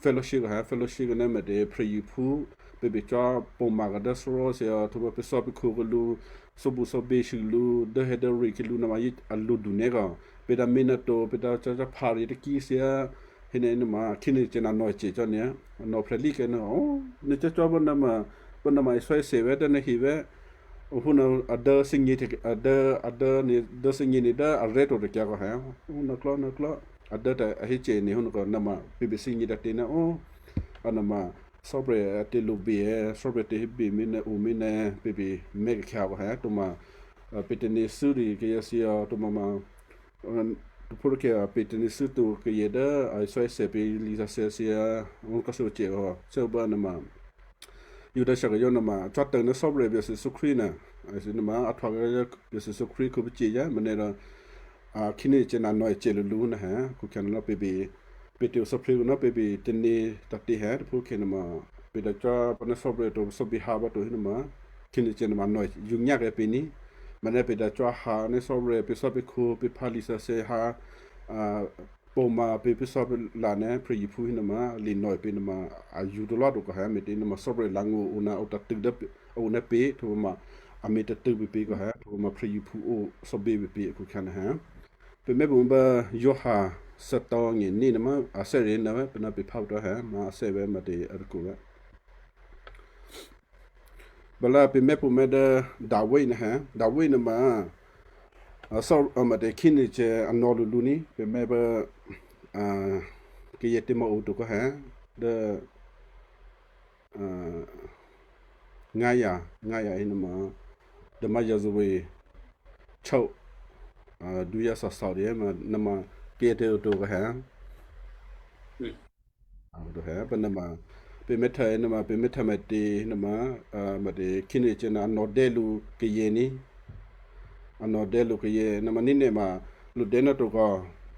fellowship kò hé, fellowship kò ná mè̤tě prè̤iphú, pě pě cò́ pǒ ma kò dố thò́rò̤́ thǐ ò, htwǒ pǎ pě thò́ pě khǒ kò lǔ, thò́bu thò́bě shyě lǔ, dố hé dố ri khyě lǔ nuôma yě a lǔ duné̤ kò, pě dǎ mí ná to, pě dǎ cò́ cò́ pha rè̤ tôkí thyá, hé ná nuôma khíné cè ná nò̌ cè cò́ ní, nò̌ phrè́lí kè́ ná, o, ní cò́cò́ báná ma, báná ma isò́isè vè́ dố ní hi vè́, ophú ná a dố thè́gně hte, a dố, a dố ní, dố thè́gně ní dố arè̤́ to tôkyǎ kò hé, o, nò̌klò́, nò̌klò́, a dố ta a hé cè ní hó nò̌ kò, nuôma pě pě thè́gně tǎ tě ná, o, a nuôma, Cò́marya a tě lǔ bè è, Cò́marya tě hé bè mí ná, o mí ná, pě pě mè̤ khyǎ kò hé, to ma, a, pě tanéthû́ ri kayǎ thǐ ò, to ma ma, a, tôphókhè a pě tanéthû́ to kayě dố a isò́isè pě lisǎsè̌ thǐ a, o kò́ thǒ cè ò, thè́ bá nuôma, Juda Iscariot nuôma, a cò́ tô̌ ná Cò́marya Byacè Jesǔ Krístu nuô, a thǐ nuôma, a htwǒ kayǎ Byacè Jesǔ Krístu khǒpacè̤̌ yě, mè̤tě rò, a khíné cè ná nò̌ cè lǔlǔ ná hé, khukhyǎ nuô lò̌ pě pě, pě tě o thò́pré̤ kò ná pě pě tané tǎ tě hé, tôphókhè nuôma, pě dǎ cò́ pǎ ná Cò́marya to, thò́bě há bá to hé nuôma, khíné cè nuôma nò̌ yǔ nyá kè́ pě ní, mè̤tě pě dǎ cò́ há ná Cò́marya pě thò́ pě khǒ, pě phá lisǎsè̌ há, a, pǒ ma pě pě thò́ pě la ná prè̤iphú hé nuôma, lǐ nò̌ pě nuôma, a yǔ talò́ to kò hé, mè̤tě nuôma Cò́marya lǎ̤ngó̤ o ná o tǎ̤tṳ̂̌ dố, o ná pě, htwǒ ma, a mě tǎ̤tṳ̂̌ pě pě kò hé, htwǒ ma prè̤iphú o thò́bě pě pě khukhyǎ nuô hé. Pě mè́ pǔ bá Giovanni thè́tô̌ ngè ní nuôma, a thè́ rè̤ nuô vè́, pě ná pě phá pě tô̌ hé, ma a thè́ vè́ ma tě a takhu vè́. Bala pě mè́ pǔ mè́ dố Davi nuô hé, Davi nuôma, a, Saul, a, mè̤tě khíné cè a nò̌ lǔlǔ ní, pě mè́ bá, a, kayě tě ma o to kò hé, dố, a, Ngaya, Ngaya hé nuôma, dố ma Yahweh, Chau, a, dǔyǎ thòthò dě ma, nuôma, pě tě o to kò hé. A, to hé, pě nuôma, pě mè́htô nuôma, pě mè́htô mè̤tě nuôma, a, mè̤tě khíné cè ná a nò̌ dè́ lǔ kayě ní. A nò̌ dè́ lǔ kayě, nuôma ní̤nè̌ ma, lǔ dè́ ná to kò,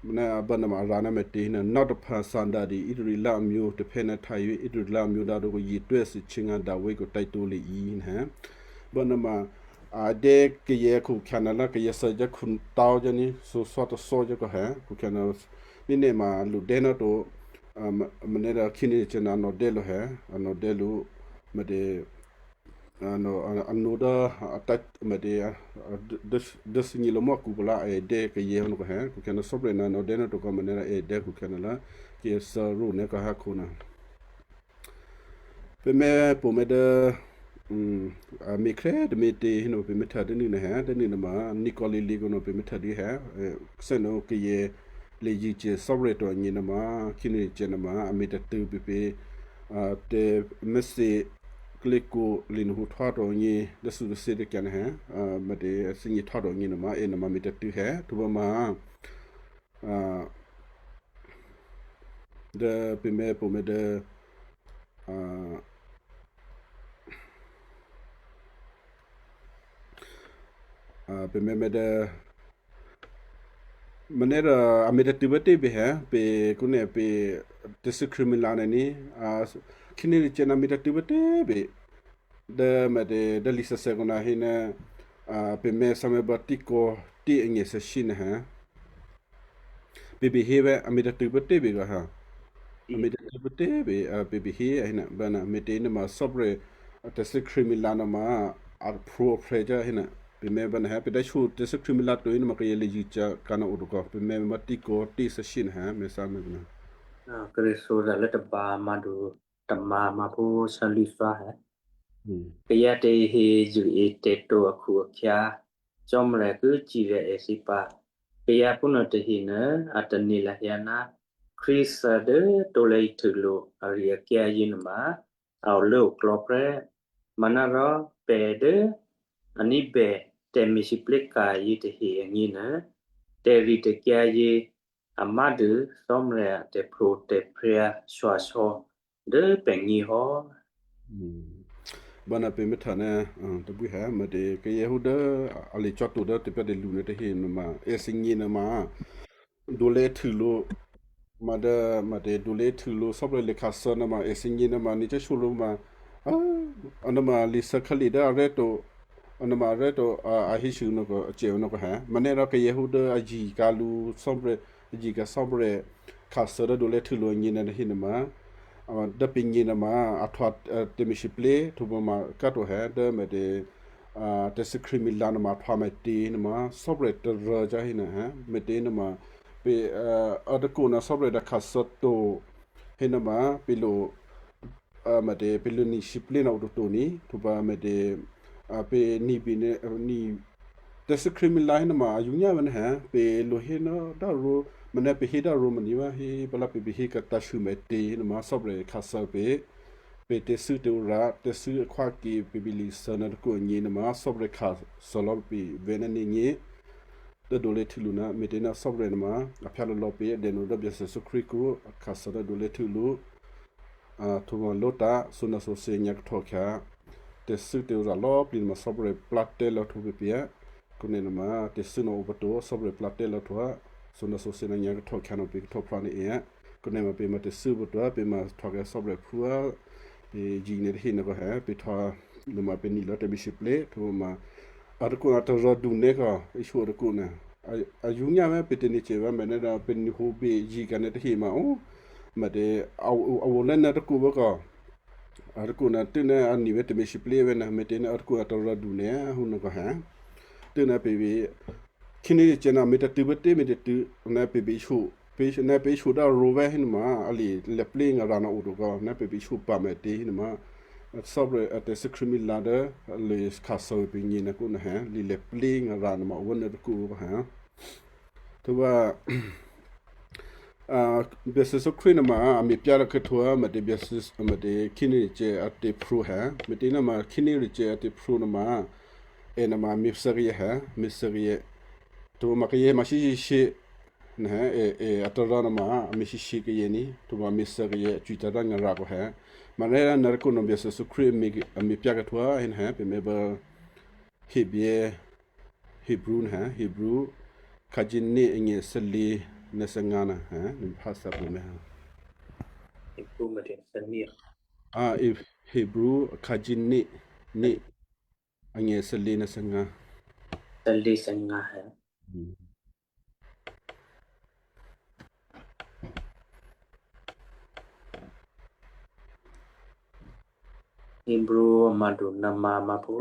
mè̤ ná a bá nuôma a rǎ ná mè̤tě nuô, nò̌ taphǎ thǎdǎ dǐ Israel amyǔ tôphè́ ná htayě Israel amyǔ dǎ dǒ kò yětwè́ thǐ chè Ngaya Davi kò tǎ̤tǒ lè yě nuô hé. Bá nuôma, a dè́ kayě khukhyǎ nuô lá kayě thǎ jǎ khutǎo jǎ ní, thǒthò́ tǒthò́ jǎ kò hé, khukhyǎ nuô, ní̤nè̌ ma lǔ dè́ ná to, a, mè̤, mè̤tě rò khíné cè ná a nò̌ dè́ lǔ hé, a nò̌ dè́ lǔ, mè̤tě, a, a, a nò̌ dố, a, a tǎ, mè̤tě, a, a, dố, dố, dố thínyě lǒ mò́ kǔ pala a è dè́ kayě hò́ nuô kò hé, khukhyǎ nuô Cò́marya ná nò̌ dè́ ná to kò mè̤ ná è dè́ khukhyǎ nuô lá, kayě thǎ rǔ nè́ kò hé khǔ nuô. Pě mè́ pǔ mè́ dố, um, a, mě khrè́ tômě tě hé nuô pě mè́htô dố nuô nuô hé, dố nuô nuôma, ní kò lǐlǐ kò nuô pě mè́htô dố hé, e, thè́ nuô kayě, lè yě cè Cò́marya to agně nuôma, khíné cè nuôma, a mě tǎ̤tṳ̂̌ pě pě, a, tè̤mèthè klékǔ lǐ nuô hǒ htwǒ to agně, dố thǐ dố thǐ tǎ kayě nuô hé, a, mè̤tě thínyě htwǒ to agně nuôma, è nuôma mě tǎ̤tṳ̂̌ hé, htwǒ pǎ ma, a, dố pě mè́ pǔ mè́ dố, a, a, pě mè́ mè́ dố, mè̤ ná rò a mě tǎ̤tṳ̂̌ bá tě pě hé, pě kǔ nè̌ pě tè̤thû́ Khristu mě la nè̌ ní, a, khíné cè ná mě tǎ̤tṳ̂̌ bá tě pě. dố mète dố lisèsè kona hé ná, a, pè̤ mèsá mèbǎ tíkò̌ tí anyèsèshyé nè̌ ha. Pè̤ behé vè́, a me̤ tadû pǎté pè̤ gǎ ha. A me̤ tadû pǎté pè̤, a, pè̤ behé, a hé ná, bǎ ná, me̤těnuôma Sò́prè̤ a tè̤thû́ Khristmila nuôma a phrǒ a phrè̌ cò́ hé ná, pè̤ mèbǎ ná ha, pè̤ dǎ shyotè̤thû́ Khristmila to nuôma kayǎ lizṳ̂ ca̤ ka̤ ná o tôkò, pè̤ mèbǎ tíkò̌ tí sǎshyé nè̌ ha, mèsá mèbǎ ná. A, Krístu rya̤ lố tôba má̤du tôma má̤ phú sǎlwǐ̤thyá ha. Hmm. Kayǎ tahe zṳ̂e tè̤to akhu-akhyǎ, Cò́marya ki cirya èthǐ pǎ. Kayǎ phúnuô tahenuô a tane̤ lahyǎ ná Krístu dố krusu dố krusu ari-akyǎ yěnuôma a olốoklò̌ prè́. Manárò pè̤ dố a ní̤bè tè̤me̤lwóhteka̤ yětahe agněnuô, tè̤ritè̤kyǎ yě a má̤dû Cò́marya a tè̤pro̤tè̤prya̤ shaosò̌ dố pè̤gně hò́. Hmm. Bǎ ná pè̤ mèthè́ ná, a, tabwí ha, mète kayǎ hú dố a lè cò́to dố tè̤pyá̤tè̤lu nuôtahe nuôma, èthǐgně nuôma, dolě htûlǔ, ma dố, mète dolě htûlǔ, Sò́prè̤ lè khǎthǎ nuôma, èthǐgně nuôma, ní cò́shú lǔ ma, a, a nuôma lisǎ khǎlye dố arè́ to, a nuôma arè́ to, a, a hésû nòkò, a cè nòkò ha. Manárò kayǎ hú dố a yikyǎ lǔ Sò́prè̤, a yikyǎ Sò́prè̤ khǎthǎ dố dolě htûlǔ agně nuôtahe nuôma, a, dố pè̤gně nuôma, a htwa, a, tè̤me̤lwóhteka̤, htwǒprè̤ ma, kato ha, dố mète, a, tè̤thû́ Khristmila nuôma, a htwa mète nuôma, Sò́prè̤ tarô cò́ hé ná ha, mète nuôma, pè̤, a, a tôkò ná Sò́prè̤ dố khǎthǎ to, hé nuôma, pè̤ lo, a, mète, pè̤ lo me̤lwóhteka̤ ná o toto ní, htwǒprè̤ mète, a, pè̤ ní̤bè ní, a, ní, tè̤thû́ Khristmila hé nuôma, a yǒ nyá vè́ ná ha, pè̤ lo hé ná dárò, mènè́ pè̤ hé dárò mènǐ vǎ hé, pǎ lá pè̤ behé ka̤ tǎ̤shû mète nuôma, Sò́prè̤ khǎthǎ pè̤, pè̤ tè̤thû́ tè̤ora, tè̤thû́ akhwákè pè̤ bè lisǎ ná tôkò agně nuôma, Sò́prè̤ khǎthǎ lò̌ pè̤ vè̤́ ná nè̤gně. Dố dolě htûlǔ ná, mète ná Sò́prè̤ nuôma, a phyá lò̌lò̌ pè̤ dènù dố Byacè Jesǔ Krístu, a khǎthǎ dố dolě htûlǔ. A, htwǒprè̤ lǒtǎ̤, sǒnya̤sǒsè nyǎ kahtòkhyǎ. Tè̤thû́ tè̤ora lò̌꤮ plǐ nuôma Sò́prè̤ plá tè́ lò̌ htwǒprè̤ pè̤. Kone nuôma, tè̤thû́ nuô o pato̤, Sò́prè̤ plá tè́ lò̌ htwǒ, sǒnya̤sǒsè ná nyǎ kahtòkhyǎ nuô pè̤ kahtòkhyǎ nuô e. Kone nuôma pè̤ ma tè̤thû́ pato̤, pè̤ ma htwǒ kayǎ Sò́prè̤ phú, pè̤ yi̤ nuôtahe nuôkò ha, pè̤ htwǒ nuôma pè̤ ní̤ lò̌ tè̤me̤lwóhteka̤, htwǒprè̤ ma, a tôkò ná taròdu nè́ kò, a tôkò ná, a, a yǒ nyá vè́ pè̤ tè̤me̤lwóhteka̤ vè́ mènè́ ná pè̤ ní̤ hǒ bè yikyǎ nuôtahe ma o, mète, a, a, a o lố ná tôkò vè́ kò, a tôkò ná tû́ ná a ní̤ vè́ tè̤me̤lwóhteka̤ vè́ ná mète ná a tôkò ná taròdu nè́ hú nuôkò ha, tû́ ná pè̤ vè̤́, khǐné cè̤ ná me̤ tadû pǎté me̤ tadû, ná pè̤ bè shyo, pè̤, ná pè̤ shyo dárò vè́ hé nuôma, a lè lèplé ngarǎ ná o tôkò, ná pè̤ bè shyo pǎ mète hé nuôma, Sò́prè̤ a tè̤thû́ Khristmila dố a lè khǎthǎ pè̤gně ná kò ná ha, lè lèplé ngarǎ nuôma o vè́ nuô tôkò ha. Htwǒprè̤, a, Byacè Jesǔ Krístu nuôma, a me̤pyá lò̌ khuô̌htwǒ, mète Byacè, mète khǐné cè̤ a tè̤pro̤ ha, mète nuôma khǐné cè̤ a tè̤pro̤ nuôma, è nuôma me̤thû́ kayǎ ha, me̤thû́ kayǎ. Htwǒprè̤ ma kayǎ ma shyéshyě, nè́, è, è, a tarò nuôma, a me̤shyěshyě kayǎ ní, htwǒprè̤ ma me̤thû́ kayǎ, cwitǎ̤ dố ngarǎ kò ha. Manárò ná tôkò ná Byacè Jesǔ Krístu a me̤, a me̤pyá khuô̌htwǒ, è nuô ha, pè̤ mèbǎ Hebreo, Hebreo nuô ha, Hebreo, khǎjění agně thǐlǐ ná thǐngǎ nuô ha, nuôphá thǎpṳ̂ mè́ ha. Hebreo me̤tě thǐlǐ? A, He-, Hebreo khǎjění, ní, agně thǐlǐ ná thǐngǎ. Thǐlǐ thǐngǎ ha. Hmm. Hebreo amadu nǎmǎ má̤ phú,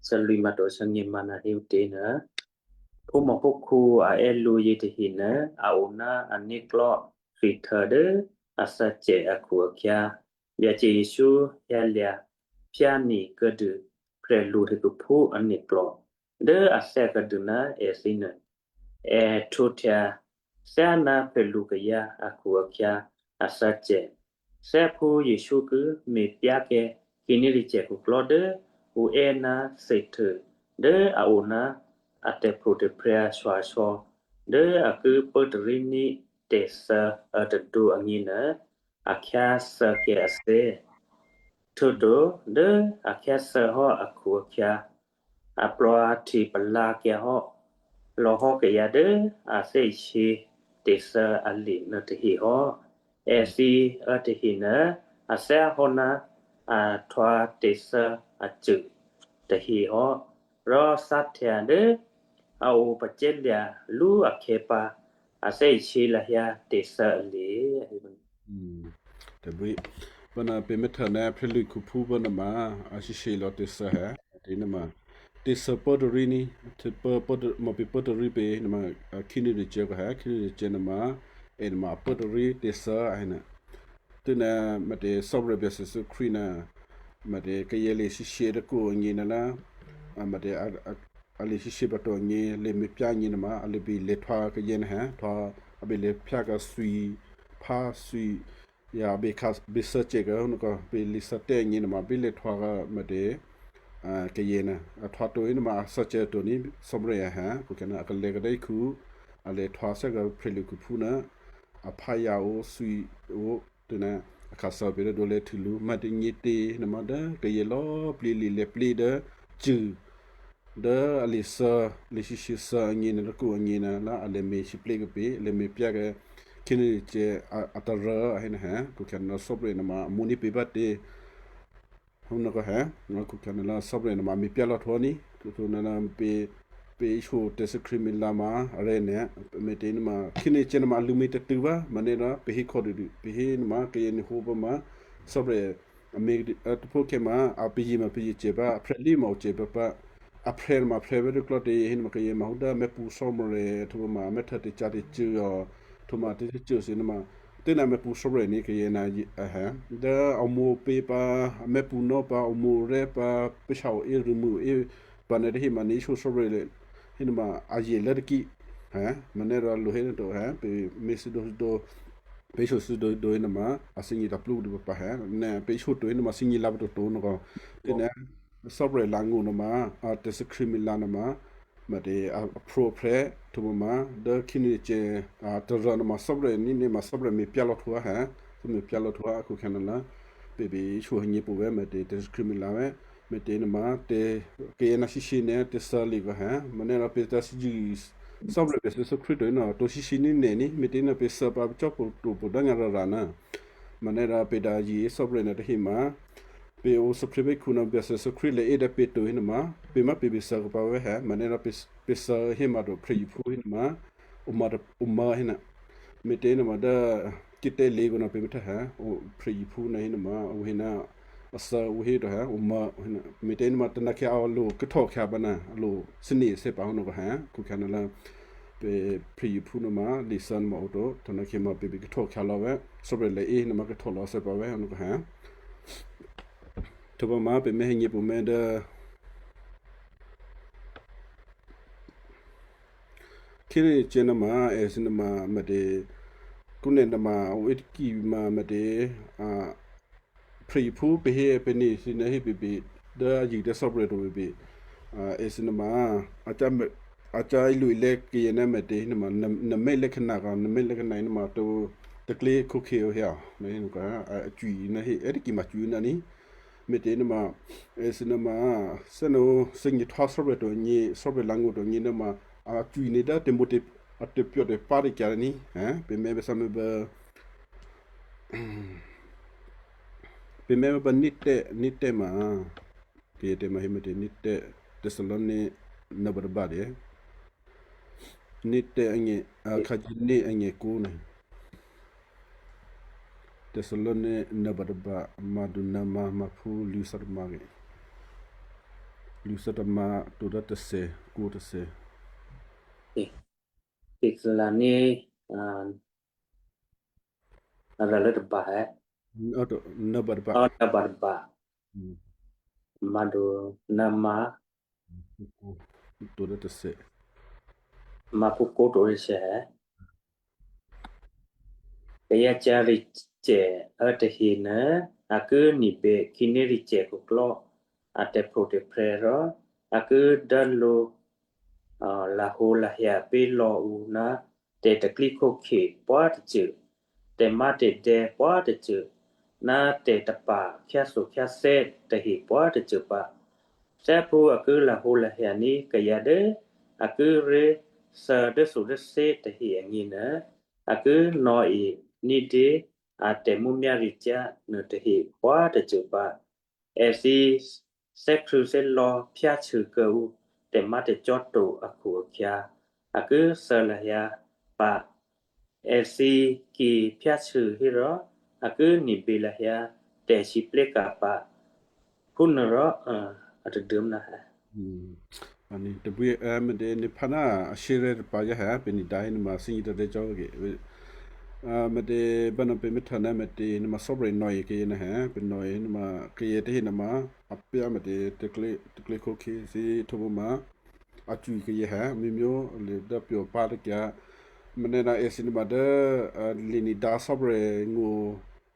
thǐlǐ má̤to thǐngě má̤ ná hé ǔtě nuô, phúmòphúkhǔ a è́ lǔ yětahe nuô, a o ná ané̤klò̤́ thwihtuô̌ dố a thǎcè akhu-akhyǎ, Byacè Jesǔ hyǎlya̤ phyání̤ kuô̌dû prè̤lu hekhuphú ané̤klò̤́ dố a thè́ kuô̌dû ná èthǐ nuô. È htwǒhtya thyáná prè̤lukayǎ akhu-akhyǎ a thǎcè. Thè́phú Jesǔ ki me̤pyákè̌ khǐnéricyè̤ khuklò́ dố ǔ è́ ná Satan dố a o ná a tè̤pro̤tè̤prya̤ shaosò̌ dố a ki pốtaríní̤ tè̤thǎ tadû agněnuô, a khyáthǎkè̌ athè́. Htuô̌to dố a khyáthǎhò́ akhu-akhyǎ, a plò̤hte palǎkyǎ hò́ lò̌hò́ kayǎ dố a thè́isě tè̤thǎ alye̤ nuôtahe hò́. Èthǐ, a, tahe nuô a thè́hò́ ná a htwǎ tè̤thǎ acû tahe hò́, rò sáhtya dố a o pacè̤̌lya̤ lú akhè̌ pǎ, a thè́isě lahyǎ tè̤thǎ alye̤. Tè̤bwí. Pwǒ̤ ná pè̤ mèthè ná phrè́lukhuphú pwǒ̤ nuôma a shyěshyě lò̌ tè̤thǎ hé. Tè̤nuôma tè̤thǎ pốtarí ní, pốtarí, mò pè̤ pốtarí pě nuôma, khíné tôcô kò hé, khíné tôcô nuôma, è nuôma pốtarí tè̤thǎ a hé nuô. Tû́ ná mètè Cò́marya Byacè Jesǔ Krístu ná mètè kayǎ lye̤ shyěshyě tôkǔ agně nuôná, mètè a lye̤ shyěshyě pǎ to agně, lye̤ me̤pyá agně nuôma a lye̤ bè lye̤ htwǎ kayǎ nuô hé, htwǎ a bè lye̤ phyákǎ thwi, phá thwi, ya a bè khǎ, bè thǎcè kǎ hó nuôkò, bè lye̤ thǎtè̤ agně nuôma bè lye̤ htwǎ kǎ mètè kayǎ nuô. A htwǎ to hé nuôma a thǎcè to ní Cò́marya hé, khukhyǎ nuô a kalè̤ kadè́ híkhu, a lye̤ htwǎ thè́ kǎ phrè́lukhuphú nuô, a phá yǎ o, thwi o, tû́ ná a khǎsò̌ pè̤ dố dǒlě htûlǔ, mètè̤nyě̤tě nuôma dố kayǎ lò̌꤮ plǐ lye̤ lye̤ plǐ dố cû dố a lye̤ thǎ, lye̤ shyěshyě thǎ agně nuô tôkǔ agně nuô ná a lye̤ me̤ sǐplǐ kǎ pě, a lye̤ me̤pyá kǎ khíné tôcô a, a tarǎ a hé nuô hé, khukhyǎ nuô Cò́marya nuôma a mo̤ ní pě bá tě. Hó nuôkò hé, nuô khukhyǎ nuô Cò́marya nuôma a me̤pyá lò̌ htwǒ ní, htwǒ nuô pě, pě íshǒ tè̤thû́ Krístu milǎ̤ ma arè̤ nuô, mètè nuôma khíné tôcô nuôma a lǔmǐ tadû bá, manè́ rò pě hé khò̌ dûdû, pě hé nuôma kayǎ nuô hǒ pǎ ma, Cò́marya a me̤, a taphókhè̌ ma, a pè̤zye ma pè̤zye cè pǎ, a phrè́lí ma ocè pǎ pǎ, a phrè́ nuôma phrè́ bá dố klò́ tě hé nuôma kayǎ ma hǒ dố mè̤pṳ̌ Cò́marya, htwǒ ma mè̤htè̌ tè̤cyá̤ tè̤cṳ̂ ò, htwǒ ma tè̤cyá̤ tè̤cṳ̂ thǐ nuôma, tû́ ná mè̤pṳ̌ Cò́marya ní kayǎ nuô a hé. Dố a mo̤ pě pǎ, a mè̤pṳ̌ nò́ pǎ, a mo̤ rè̤́ pǎ, pě shyǎ o é rû̌mû é pǎ nuô tahe ma ní íshǒ Cò́marya hé nuôma a zye lốtôkí. Hé, manè́ rò lǔ hé nuô to hé, pě mé̤ thǐdǒ thǐdǒ, pě íshǒ thǐdǒ dǒ hé nuôma a thǐnye taplú dû pǎpǎ hé, nè̤ pě íshǒ to hé nuôma thǐnye lǎ pǎ toto nuôkò. Tû́ ná Cò́marya lǎ̤ngṳ nuôma, a tè̤thû́ Krístu milǎ̤ nuôma, mètè a, a phrǒ a phrè́, htwǒ ma dố khíné tôcô, a tarǎ nuôma Cò́marya ní, ní ma Cò́marya me̤pyá lò̌ htwǒ hé, Cò́marya me̤pyá lò̌ htwǒ khukhyǎ nuô ná, pě pě íshǒ hé nyě̤pṳ̌ vé mètè tè̤thû́ Krístu milǎ̤ vé, mètè nuôma tè̤, kayǎ nuô shyěshyě nuô tè̤thǎ lye̤ kǎ hé, manè́ rò pě tǎ shyě, Cò́marya Byacè Jesǔ Krístu to hé nuô, to shyěshyě ní nè̤ ní, mètè nuô pě thǎ pǎ cò́ pǎ to pǎ dố nyǎ rárá nuô. Manè́ rò pě dǎ zye Cò́marya nuô tahe ma, pě o sǐpré̤ bíkhǔ ná Byacè Jesǔ Krístu lè̌ é dố pě to hé nuôma, pě má pě pě thǎ kǎ pǎ vé hé, manè́ rò pě, pě thǎ hé ma to phrè́ Jesǔ hé nuôma, ǔ ma, ǔ ma hé nuô. Mètè nuôma dố, kǐtě lě kǒ ná pě mèthè hé, ǔ phrè́ Jesǔ nuô hé nuôma, ǔ hé ná, a thǎ ǔ hé to hé, ǔ ma hé nuô. Mètè nuôma tônǎkhè̌ a lo khuhtòkhyǎ pǎ nuô, a lo thǐnye thǐ pǎ hé nuôkò hé, khukhyǎ nuô ná, pě phrè́ Jesǔ nuôma, lye̤ thǎ nuôma o to, tônǎkhè̌ ma pě pě khuhtòkhyǎ lò̌ vé, Cò́marya lě é nuôma khuhtòlò̌ thǐ pǎ vé hé nuôkò hé. Htwǒ pǎ ma pě mé̤ hé nyě̤pṳ̌ mé̤ dố, khíné tôcô nuôma, èthǐ nuôma, mètè, kǔnè nuôma, ǔ é tôkyě ma mètè, a, phrè́ Jesǔ pě hé pě ní thǐ nuô hé pě pě, dố a zye dố Cò́marya to pě pě, a, èthǐ nuôma, a cá mè, a cá ilǔ ilè̤̌ kayǎ ná mètè hé nuôma, nè̤, nè̤ mèlèknǎ kǎ, nè̤ mèlèknǎ nuôma to, tôklé khókhè o hé a, nè̤ hé nuôkò, a, a cwi nuô hé, è́ tôkyě ma cwi nuô ní. Mètè nuôma, èthǐ nuôma, thè́nǒ, thǐnye htwǒ Cò́marya to agně, Cò́marya lǎ̤ngṳ to agně nuôma, a cwi nuô dố tè̤mo̤ tè̤, a tè̤pyò̌ tè̤pá̤ tôkyǎ ní, hé, pě mé̤ bá thǎ mé̤ bá, pě mé̤ bá ní̤tè́, ní̤tè́ ma, kayǎ tè̤ ma hé mètè ní̤tè́, Thessalonians nè̤ bá tôba dě. Ní̤tè́ agně, a, khǎduô ní agně kǔ nuô. Thessalonians nè̤ bá tôba, madu nè̤ ma, maphú lwǐ̤ thǎtôma ke. Lwǐ̤ thǎtôma to dố tôthè, kǔ tôthè. Thessalonians, a, a rà lố tôba hé. Nè̤ bá tôba. Ò, nè̤ bá tôba. Madu nè̤ ma. To dố tôthè. Maphú kǔ to tôthè. Kayǎ ca̤ricè ôtahe nuô, a ki nibè khǐnéricè khuklò́ a tè̤pro̤tè̤prya̤ rò a ki dố lǔ, a, lahǒlahya pé̤ lò̌ ǔ ná tè̤tôklí khókhè pwá̤tôcô, tè̤mátè̤dè̌ pwá̤tôcô, ná tè̤tapa̤ khyáthukhyáthè́ tahe pwá̤tôcô pǎ. Thyáphú a ki lahǒlahya ní̤ kayǎ dố a kíré̤ thǎ dốthudốthè́ tahe agněnuô, a ki nò̌e ní̤dyé a tè̤mǔmyá̤ricyá̤ nuôtahe pwá̤tôcô pǎ. èthǐ thè́krṳ̂̌thè́lò̌ phyáhtuô kuô̌ǔ tè̤má̤tè̤cò́ to akhu-akhyǎ, a ki thè̌ lahyǎ pǎ. Èthǐ ki phyáhtuô hérò a ki nibě lahyǎ tè̤sǐpléka̤ pǎ. Phúnuôrò, a tadû̌m ná. Hmm. Ani, tabwi, eh, mede ni phana a share pa ya ha, pe ni dai ni ma singi ta de cho ke. Ah, mede bana pe mithana mede ni ma sobre noi ke na ha, pe noi ni ma ke te na ma, apya mede tekle, tekle khoke si thobo ma, a cwi ke ha, mimyo le da pyo pa de kya. Mene na esi ni ma de, ah, le ni da sobre ngo,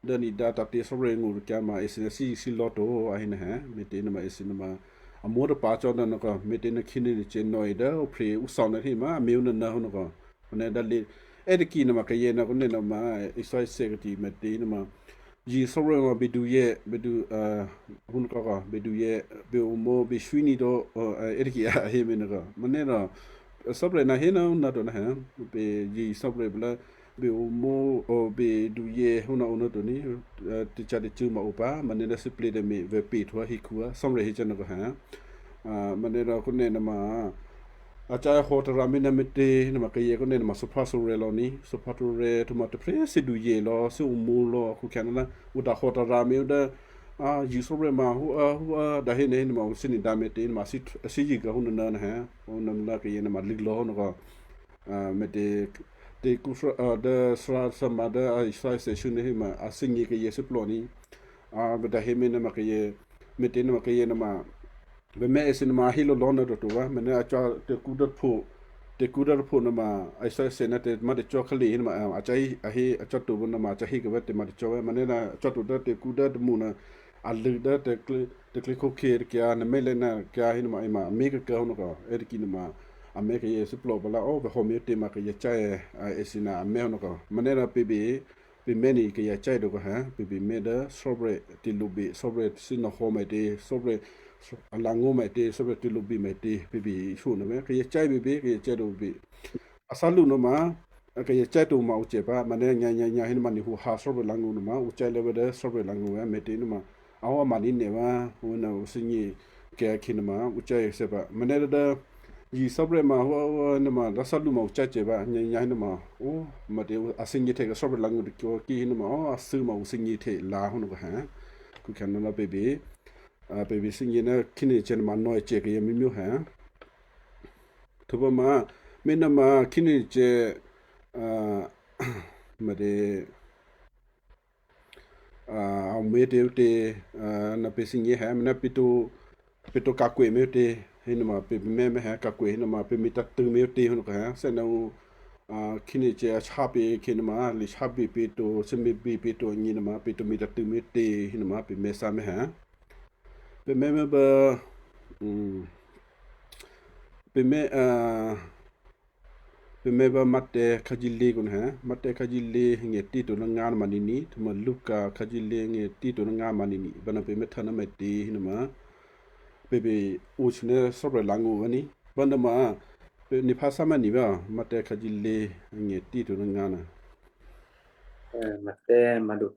dố nidǎ tǎ̤tě sò́bǔrè̤ ngṳ-akyǎ̤ ma èthǐ nè̤ thísí lò̌ to, a hé nè̤, me̤těnuôma èthǐ nuôma a mwó̤ tapa̤ cò́ dố nò̌kò, me̤těnuô khǐné nuô cè̤nò̌e dố ǔphrè̤ ǔthò nuôtahe ma a me̤ ǔ nônǎ hò́ nò̌kò. Mè̤ dố lě è́ taki nuôma kayě nuô̌ kò́ nè́ nuôma, Israel sè̌ kati me̤tě nuôma, yi sò́bǔrè̤ ngò̌ bedu yě, bedu, hò́ nò̌kò, bedu yě, be omǒ, be swíní dǒ, è́ taki a hé me̤ nò̌kò. Mè̤ nè́ rò, sò́bǔrè̤ na hé nò̌ nò̌ to nè́, be yi sò́bǔrè̤ bla, be omǒ, o, be duyě hò́ nò̌ onò̌ to ní, tacǎ tacû̌ ma o pǎ, mè̤ nè́ dố sǐplǐ tǎ me̤ vè̤ pehtwǒ híkhǔ á, sò́bǔrè̤ hécò́ nò̌kò ha. Mè̤ nè́ rò kò́ nè́ nuôma, a cá hò́ tarǎ me̤ ná me̤tě nuôma kayě kò́ nè́ nuôma sǒphásǒrya̤ lò̌ ní, sǒphásǒrya̤ htwǒ ma tôprè̤ thǐ duyě lò̌, thǐ omǒ lò̌, a khǔkhǎ ná, ǔ dǎ hò́ tarǎ me̤ ǔ dố, a, yi sò́bǔrè̤ ma hú, a, hú, a, dǎ hé nè́ nuôma ǔ thǐ nidǎ me̤tě nuôma, a thí, a thí yi kǎ hò́ nò̌ nò̌ ha, ǔ nò̌ nò̌ kayě nuôma lǐ lò̌ hò́ nò̌kò. Mè̤tě, tě kǔ, dố thǎthǎma dố a Israel sè̌ shuô̌ nuôhé ma a thígně kayě thíplò́ ní. A, bèdǎ hé me̤ nuôma kayě, me̤tě nuôma kayě nuôma, bèmè̤ èthǐ nuôma a hé lò̌ lò̌ nuô̌ toto vǎ, mè̤ nè́ a cò́ tě kǔ dố tôpho, tě kǔ dố tôpho nuôma, a Israel sè̌ ná tè̤má̤tè̤cò́ khǎlè hé nuôma, a, a cá hé, a hé, a cò́ to vǎ nuôma, a cá hé kavè̤ tè̤má̤tè̤cò́ vǎ, mè̤ nè́ ná a cò́ to dố tě kǔ dố tômṳ nuô, a lû dố tè̤klě, tè̤klě khǒkhyě tôkyǎ, nè̤ mè́ lè̤́ ná tôkyǎ hé nuôma, ema a mé̤ kakǎ hò́ nò̌kò, è́ taki nuôma, a mè́ kayě thíplò́ pǎ lá, ó, vè̤ hòmyě tě ma kayě cá è, a, èthǐ ná a mè́ hò́ nò̌kò. Mè̤ nè́ rò pě bě, pě mè́ ni kayě cá è dokò ha, pě bě mè́ dố sò́bǔrè̤ tě lǒbě, sò́bǔrè̤ thínuô̌ hò́ me̤tě, sò́bǔrè̤ alǎ̤ngó̤ me̤tě, sò́bǔrè̤ tě lǒbě me̤tě, pě bě shó nuô mè̤, kayě cá è bě bě, kayě cá è do bě. A thálǔ nuôma, a kayě cá è to ma ǔ cè pǎ, mè̤ nè́ nyǎ, nyǎ, nyǎ hé nuôma ni hǔ ha sò́bǔrè̤ lǎ̤ngó̤ nuôma, ǔ cá è lố vǎ dố sò́bǔrè̤ lǎ̤ngó̤ vǎ, me̤tě nuôma, a hò́ a ma ní nè̤ vǎ, ǔ nè́ ǔ thígně kayě nuôma, ǔ cá è thè́ pǎ. Mè̤ nè́ dố, dố, yi sò́bǔrè̤ ma hú, hú, nuôma, dố thálǔ ma ǔ cá cè pǎ, nyǎ, nyǎ hé nuôma, ó, me̤tě ǔ, a thígně htè̌ kǎ sò́bǔrè̤ lǎ̤ngó̤ tôkyǎ kí hé nuôma, ó, a thû́ ma ǔ thígně htè̌ lǎ hò́ nò̌kò ha. Kǔkhǎ ná ná pě bě. A, pě bě thígně ná khǐné cè nuôma nò̌ è cè kayě mí mí hò́ ha. Htwǒ pǎ ma, mí nuôma khǐné cè, a, me̤tě, a, a ǔ me̤tě ǔtě, a, nò̌ pě thígně ha, mè̤ nè́ pě to, pě to kakwe me̤ ǔtě, hé nuôma pě mè́ mè́ ha kakwe hé nuôma pě mǐ tǎ̤tṳ̂̌ me̤ ǔtě hò́ nò̌kò ha, thè́ nè́ ǔ, a, khǐné cè a chá pě khǐné nuôma, lǐ chá bě pě to, thè́ mǐ bě pě to agně nuôma, pě to mǐ tǎ̤tṳ̂̌ me̤ ǔtě hé nuôma, pě mè́ thǎ mè́ ha. Pě mè́ mè́ bǎ, um, pě mè́, a, pě mè́ bǎ Mathè khǎzǐlě kò nè́ ha, Mathè khǎzǐlě ngè tě to ná ngǎ nuôma nìní, htwǒ ma Luka khǎzǐlě ngè tě to ná ngǎ ma nìní, bǎ nò̌ pě mè́ htǎ ná me̤tě hé nuôma, pě bě ǔ chè nè́ sò́bǔrè̤ lǎ̤ngó̤ vǎ ní, bǎ nuôma, pě ni phá thá mè́ nìní vǎ, Mathè khǎzǐlě ngè tě to ná ngǎ nè́. Mathè ma do,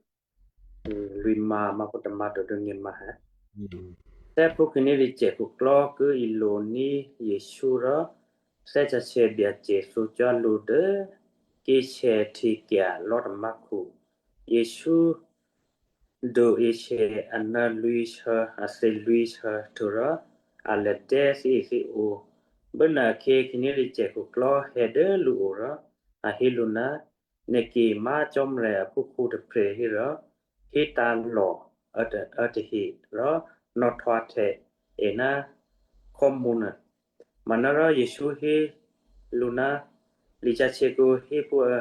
lwǐ̤ ma, ma pǒ tômǎ to dố nyě ma ha. Hmm. Thè́phú khǐné lǐ cè khuklò́ ki iloní̤ Jesǔ rò Thè́ Sǎsè̌ Byacè thǔcuố lǔ dố ké̤sè̌htyěkya̤ lò̤́tamákhu. Jesǔ do-e sè anǎ lwǐ̤shuô̌, athě lwǐ̤shuô̌ htuô̌rò a lè̌ dè́ thíethíǒ. Bốnuôkhè̌ khǐné lǐ cè khuklò́ hè̌ dố lǔo rò a hé lǔ, nè̤ ki má̤ Cò́marya aphúkhǔ tôprè̤ hérò, hétǎ̤ lò̤ a tahe rò nò̌htwǎhtya è ná khò́mǔ nuô. Manárò Jesǔ hé lǔ, lisǎsè̌ kǔ hé phúnuô,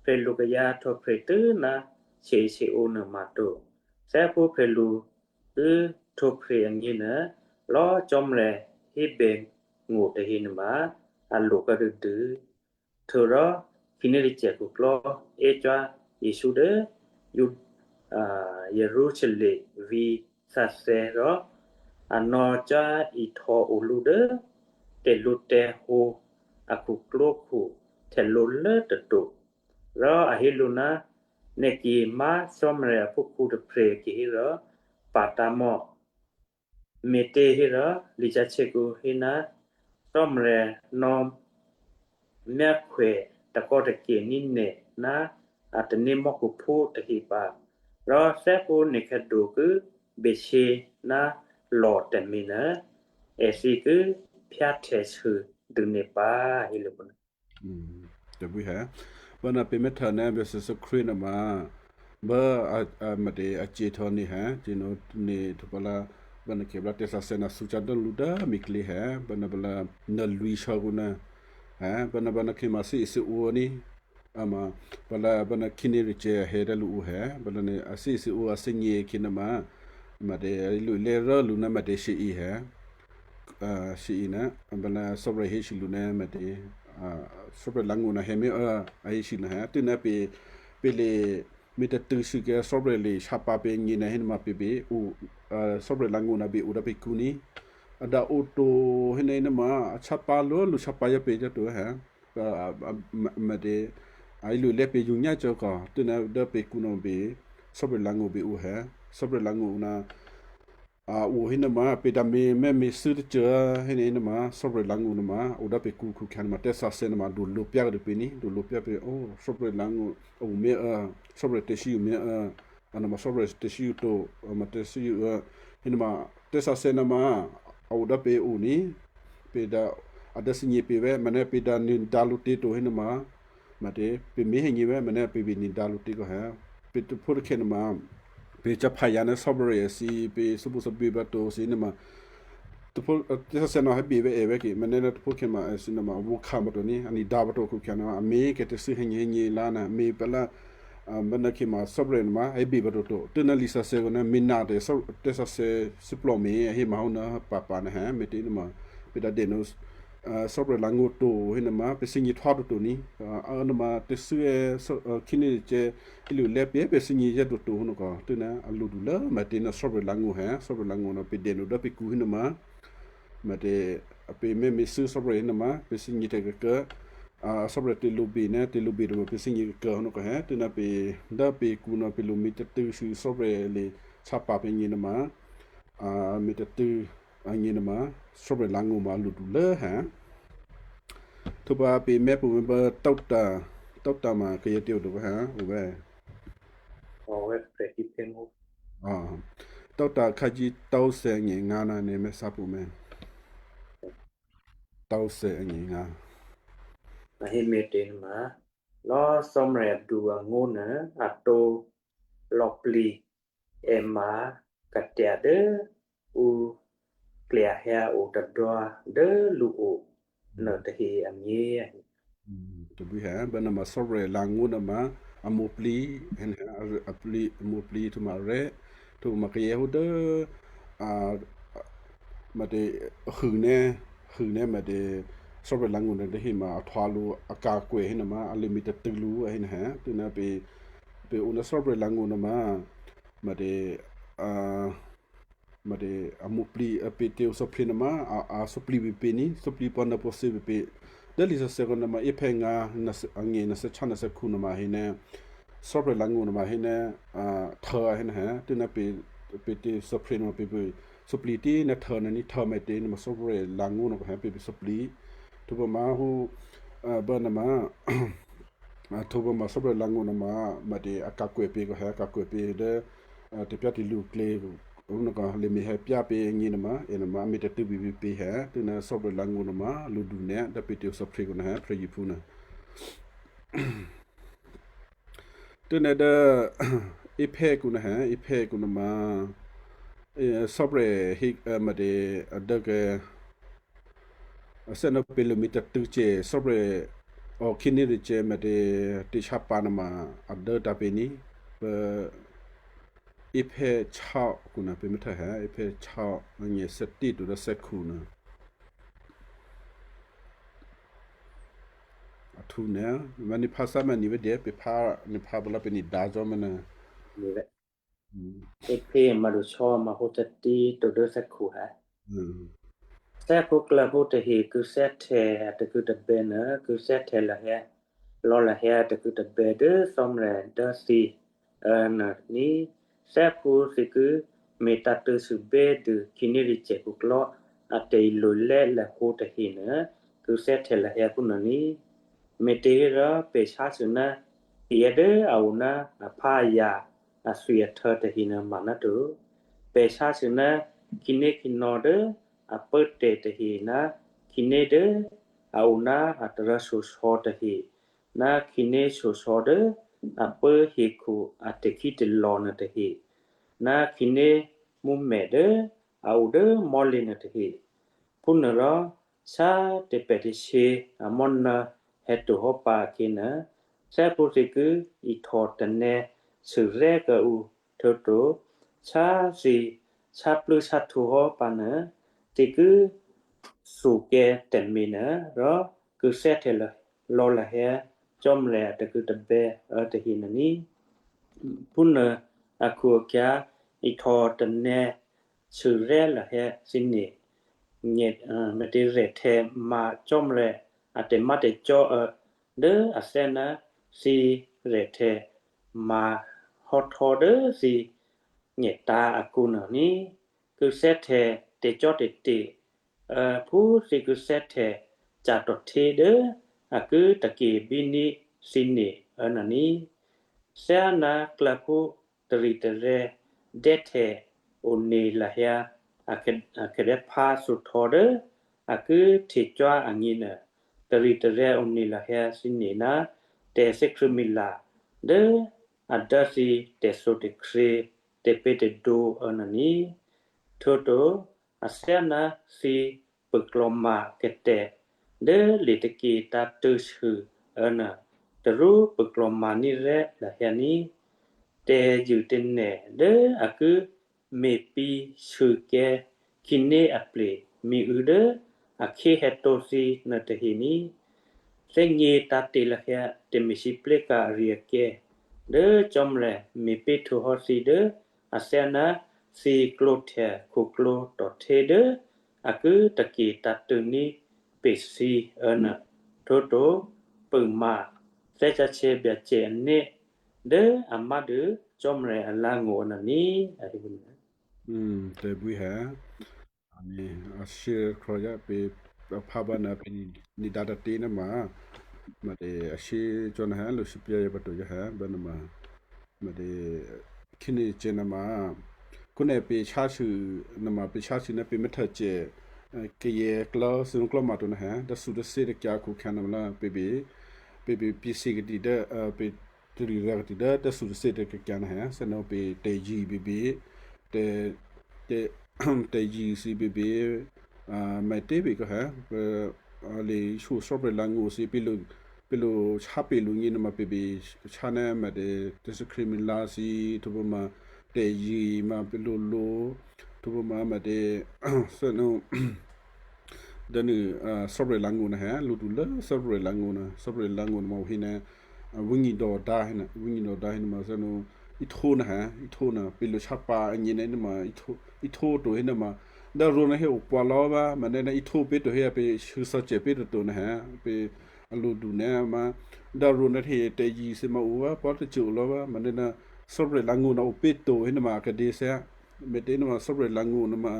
prè̤lukayǎ htwǒprè̤ tû́ ná sèesèǒ nuôma to. Thè́phú prè̤lu ki htwǒprè̤ agněnuô, lò̌ Cò́marya hébè ngó̤ tahe nuôma a lo kuô̌dûdû. Htuô̌rò khǐné lǐ cè khuklò́ è́cuố Jesǔ dố Yu-, a, Jerusalem vǐ̤ sǎsè̌ rò a nò̌cuố ihtòo lǔ dố tè̤lǔtè̤hǒ a khuklwókhu htè̌lǒ lố tôto. Rò a hé lǔ, nè̤ ki má̤ Cò́marya aphúkhǔ tôprè̤ kihérò, pa̤tǎ̤mò̌ Me̤těhérò Lisǎsè̌kǔ hé ná Cò́marya nò̌ myákhwè takò́take̤ ní̤ nè̤ ná a tanémò́khuphú tahe pǎ. Rò thyáphú nè̤ khǎduô ki be̤shyě ná lò̤ tômě nuô, èthǐ ki phyáhtè̌sû dû nè̤ pǎ, hé lǔ phúnuô. Tabwí hé. Bana pemethane bese sokhrwi nama ba a mate a cehtò̌ ni hé, cehnò̌ ni thupala bana kebla tesasè na suca dò́ lǔ dố mikli hé, bana bala na lwǐ̤sò̌ kǔ na hé, bana bana khema si isi uôni ama bala bana khini rice hé dá lǔ u hé, bala ni a si isi u a thè́gně khinama mate a ilu ilé rô lǔ ná mate shi i hé. Shi i ná bala Cò́marya hésû lǔ ná mate, Cò́marya langṳ na hè̌ mé̤ a hésû ná hé, tû́ ná pě, pě le, mi tôhtû̌ sû kayǎ Cò́marya le shyǎpǎ pě nyě̤ ná hénama pě pě, Cò́marya langṳ na bě o dá pě kǔ ní. A dǎ oto héna hénama a shyǎpǎ lú lǔ shyǎpǎ yá pě cò́ to hé. Mate, a ilu ilé pě yǔ nyá cò́ kò, tû́ ná dố pě kǔ nò̌ bě, Cò́marya langṳ bě o hé, Cò́marya langṳ na a o hénama pě dǎ mi mème̤thû́ tôcô héna hénama Cò́marya langṳ nama o dá pě kǔ khukhyǎ nama tesasè nama dulǒ pyá dû pě ní, dulǒ pyá pě, o Cò́marya langṳ a o mé̤ a, Cò́marya tè̤shyě o mé̤ a, a nama Cò́marya tè̤shyě to, ama tè̤shyě a, hénama tesasè nama a o dá pě o ní, pě dǎ a dố thè́gně pě vé, mane pě dǎ ni dǎ lǔ tě to hénama, mate pě mé̤ hè̌gně vé, mane pě bě ni dǎ lǔ tě kò hé, pě tôphó tôkhè̌ nama pě caphaya ná Cò́marya si pě thubǔ thubě bǎ to si nama tôphó tesasè nò̌ hé bě vé è vé ke, mane ná tôphó khè̌ ma èthǐ nama a vǒ kha pǎ to ní, a ni dǎ pǎ to khukhyǎ nama a mé̤ kètè̤thû́ hè̌gně hè̌gně lá na mi pala, bana khè̌ ma Cò́marya nama hé bě pǎ toto, tû́ ná lisǎsè kò ná mi na tè̤ tesasè thíplò́mè̤ a hé ma hó ná pǎpǎ na hé, mete nama pě dǎ dènǔ Cò́marya langṳ to hénama pě thè́gně htwá toto ní, a nama tè̤thû́ è khíné cè ilu ilé pě pě thè́gně yá toto hó nò̌ kò, tû́ ná a lǔdu lố mate ná Cò́marya langṳ hé, Cò́marya langṳ na pě dènǔ dố pě kǔ hénama mate a pě mème̤thû́ Cò́marya hénama pě thè́gně tè̤kô̌kô̌, Cò́marya tè̤lǔbè ná tè̤lǔbè tômû pě thè́gně kô̌ hó nò̌ kò hé, tû́ ná pě dố pě kǔ nò̌ pě lǔ mi tôhtû̌ sû Cò́marya le shyǎpǎ pě nyě̤ nama a mi tôhtû̌ agně nama Cò́marya langṳ ma lǔdu lố hé. Htwǒ pǎ pě mèpṳ̌ mèbǎ tǒta, tǒta ma kayǎ tě o dò̌ hé, o vé. Tǒta khǎjí tǒsè agně ngǎ ná nè̤ mèsá pǔ mè. Tǒsè agně ngǎ. A hé me̤tě ma lò̌ Cò́marya du angó̤ nuô a tǒ lò̌plǐ è ma katya dố ǔ klyahyǎ o tôdwǎ dố lǔo nuôtahe agně. Tabwí hé, bana ma Cò́marya langṳ nama a mwǒ̤plǐ, a mwǒ̤plǐ htwǒ ma rè́, htwǒ ma kayǎ hó dố a mate hû nè́, hû nè́ mate Cò́marya langṳ nuôtahe ma a htwǎ lǔ a ka̤kwè hénama a lě mi tôhtû̌ lǔ a hé na hé, tû́ ná pě, pě o ná Cò́marya langṳ nama mate a mate a mwǒ̤plǐ a pě tě o thò̌plǐ nama a, a thò̌plǐ pěpě ní, thò̌plǐ pǎ ná pǎ thǐ pěpě. Dố lisǎsè kò nama iphè̌ ngǎ, agně nasè chá nasè khu nama hé nè́ Cò́marya langṳ nama hé nè́, a htô a hé na hé, tû́ ná pě, pě tě thò̌plǐ nama pě pě thò̌plǐ tě ná htô na ní, htô mètě nama Cò́marya langṳ nò̌ kò hé pě pě thò̌plǐ. Htwǒ pǎ ma hó bana ma a htwǒ pǎ ma Cò́marya langṳ nama mate a ka̤kwè pě kò hé a ka̤kwè pě dố tè̤pyá tè̤lu klě nò̌ kò lě mi hé pyá pě agně nama è nama a mi tôhtû̌ pě pě hé, tû́ ná Cò́marya langṳ nama lǔdu nè́ dố pě tě o thò̌plǐ kò na hé, prè̤ yiphú na. Tû́ ná dố iphè̌ kǔ na hé, iphè̌ kǔ nama Cò́marya hé mate a dố kè a thè́ ná pě lǔ mi tôhtû̌ cè Cò́marya o khíné rû̌ cè mate tě shyǎpǎ nama a dố tǎ pě ní, pě iphè̌ chá kǔ na pě mèthè hé, iphè̌ chá agně thè́tí to dố thè́khu na. A htǔ nè́, ma ni phá thá ma ni vé dè, pě phá, ni phá bala pě ni dǎ zò́ mènè́. Ni vé. Ephè maduhsò̌ mahǒ tôti to dố thè́khu hé. Thè́khuklè̌phú tahe kû̌thè́htè̌ a takû̌tabè̌ nuô, kû̌thè́htè̌ lahyǎ, lò̌ lahyǎ takû̌tabè̌ dố Cò́marya dố thǐ, nuô ní, thè́khu thǐ ki me̤tǎ̤tṳ̂̌sû bè́dû khǐné Liceo khuklò́ a tè̤ilolè́ lahǒ tahenuô, kû̌thè́htya lahyǎ phúnuô ní꤮. Me̤těhérò pè̤ sháshû ná kayǎ dố a o ná aphá-ayǎ, athwi-ahtû̌ tahenuô manáto. Pè̤ sháshû ná khǐnékhǐnò̌ dố a pốtè̤ tahe ná khǐné dố a o ná a tarǎ shyosò̌ tahe, ná khǐné shyosò̌ dố a pố hekhu a tè̤khítalò̤ nuôtahe, ná khǐné mǔmè dố a o dố mò́lě nuôtahe. Phúnuôrò sá tè̤pè̤ tè̤sě amò́nǎ hè̌tohò́ pǎ akhè̌nuô, thyáphú thǐ ki ihtò tanè̌ sûrè́ kuô̌ǔ, htuô̌to sá thǐ sáplû́sáhtǔ hò́ pǎnuô, thǐ ki thukè̌ tè̤me̤ nuô rò kû̌thè́htya lò̌ lahyǎ Cò́marya a tè̤kû̌tabè̌ tahenuô ní꤮. Phúnuô akhu-akhyǎ, ihtò tanè̌ sûrè́ lahyǎ thǐ ne, me̤těrèhtè ma Cò́marya a tè̤má̤tè̤cò́ dố a thè́ ná thǐ rèhtè ma hò́htò́ dố thǐ nyètǎ̤ akǔnuô ní꤮. Kû̌thè́htya tè̤cò́tè̤te̤, phú thǐ kû̌thè́htya ca̤tò̤hté dố a ki takebíní̤ thǐ ne nuô ní꤮. Thyáná klǎphú taritarè̤ dè́htè one lahyǎ a khadè́phá thuhtò̌ dố a ki htecò́ agněnuô, taritarè̤ one lahyǎ thǐ ne ná tè̤thè́krṳ̂̌mila dố a dố thǐ tè̤thǒtè̤krě tè̤pě̤tè̤dǒ nuô ní꤮. Htuô̌to athyáná thǐ pṳ̂klò̤ma katè dố litake tǎ̤tṳ̂̌sû nuô, tarú pṳ̂klò̤ma ní̤rè̤́ lahyǎ ní꤮. Tè̤zṳ̂ tè̤nè̤ dố a ki me̤pǐ sûkè̌ khǐné aple miû̌ dố a khyéhè̌tǒ thǐ nuôtahe ní꤮. Thè́gně tǎ̤te̤ lahyǎ tè̤me̤lwóhteka̤ ari-akyǎ dố Cò́marya me̤pé̤ htuô̌hò́ thǐ dố athyáná thǐ klǒhtya khuklwǒ̤ tò̤hté dố a ki take tǎ̤tṳ̂̌ní̤ pè̤ thǐ nuô. Htuô̌to pṳ̂ma Thè́ Sǎsè̌ Byacè ané̤ dố a má̤dû Cò́marya alǎ̤ngó̤ nuô ní꤮, a hé phúnuô. Tè̤bwí hé. Ané̤, a shyé khroyá pě, a phá bá ná pě ni, ni dǎ tǎtě ná ma, ma tě a shyé cò́ ná hé, lǔ shyé pyá yě pǎ to yá hé, bá ná ma, ma tě khíné cè ná ma, kúnè pě sháshû, ná ma pě sháshû ná pě mèthècè, kayè klò̤́ thǐnuklò̤́ ma to ná hé, dá thutôthě tǎkyǎ khǒkhyǎ ná ma lá, pě bě, pě bě pě thǐ kadì dố, pě taritarè̤ kadì dố dá thutôthě tǎkyǎ ná hé, thè́nò̤ pě tè̤zṳ̂ bě bě, tè̤, tè̤, tè̤zṳ̂ thǐ bě bě, a, mè̤tě bě kò hé, pě, a, lè shyo Cò́marya alǎ̤ngó̤ thǐ pě lo, pě lo shápě lo nyě ná ma pě bě sháná ma tě, tè̤thè́krṳ̂̌mila thǐ, htwǒ pě ma tè̤zṳ̂ ma pě lo lo, htwǒ pě ma ma tě, thè́nò̤, dố nuô, a, Cò́marya alǎ̤ngó̤ ná hé, lǔdu lố Cò́marya alǎ̤ngó̤ ná, Cò́marya alǎ̤ngó̤ ná ma o hé ná, a, wí̤nyi dò̌dǎ hé ná, wí̤nyi dò̌dǎ hé ná ma thè́nò̤, ihtó ná hé, ihtó ná, pě lo shápǎ agně ná ná ma, ihtó, ihtó to hé ná ma, dố rǒ ná hé opwa lò̌ bá, ma ná ná ihtó pě to hé, pě shû̌thè̌ cè pě toto ná hé, pě a lǔdu ná ma, dố rǒ ná hé tè̤zṳ̂ thǐ ma o bá, pò̤́ tacô lò̌ bá, ma ná ná Cò́marya alǎ̤ngó̤ ná opě to hé ná ma kadě thè́. Me̤tě ná ma Cò́marya alǎ̤ngó̤ ná ma,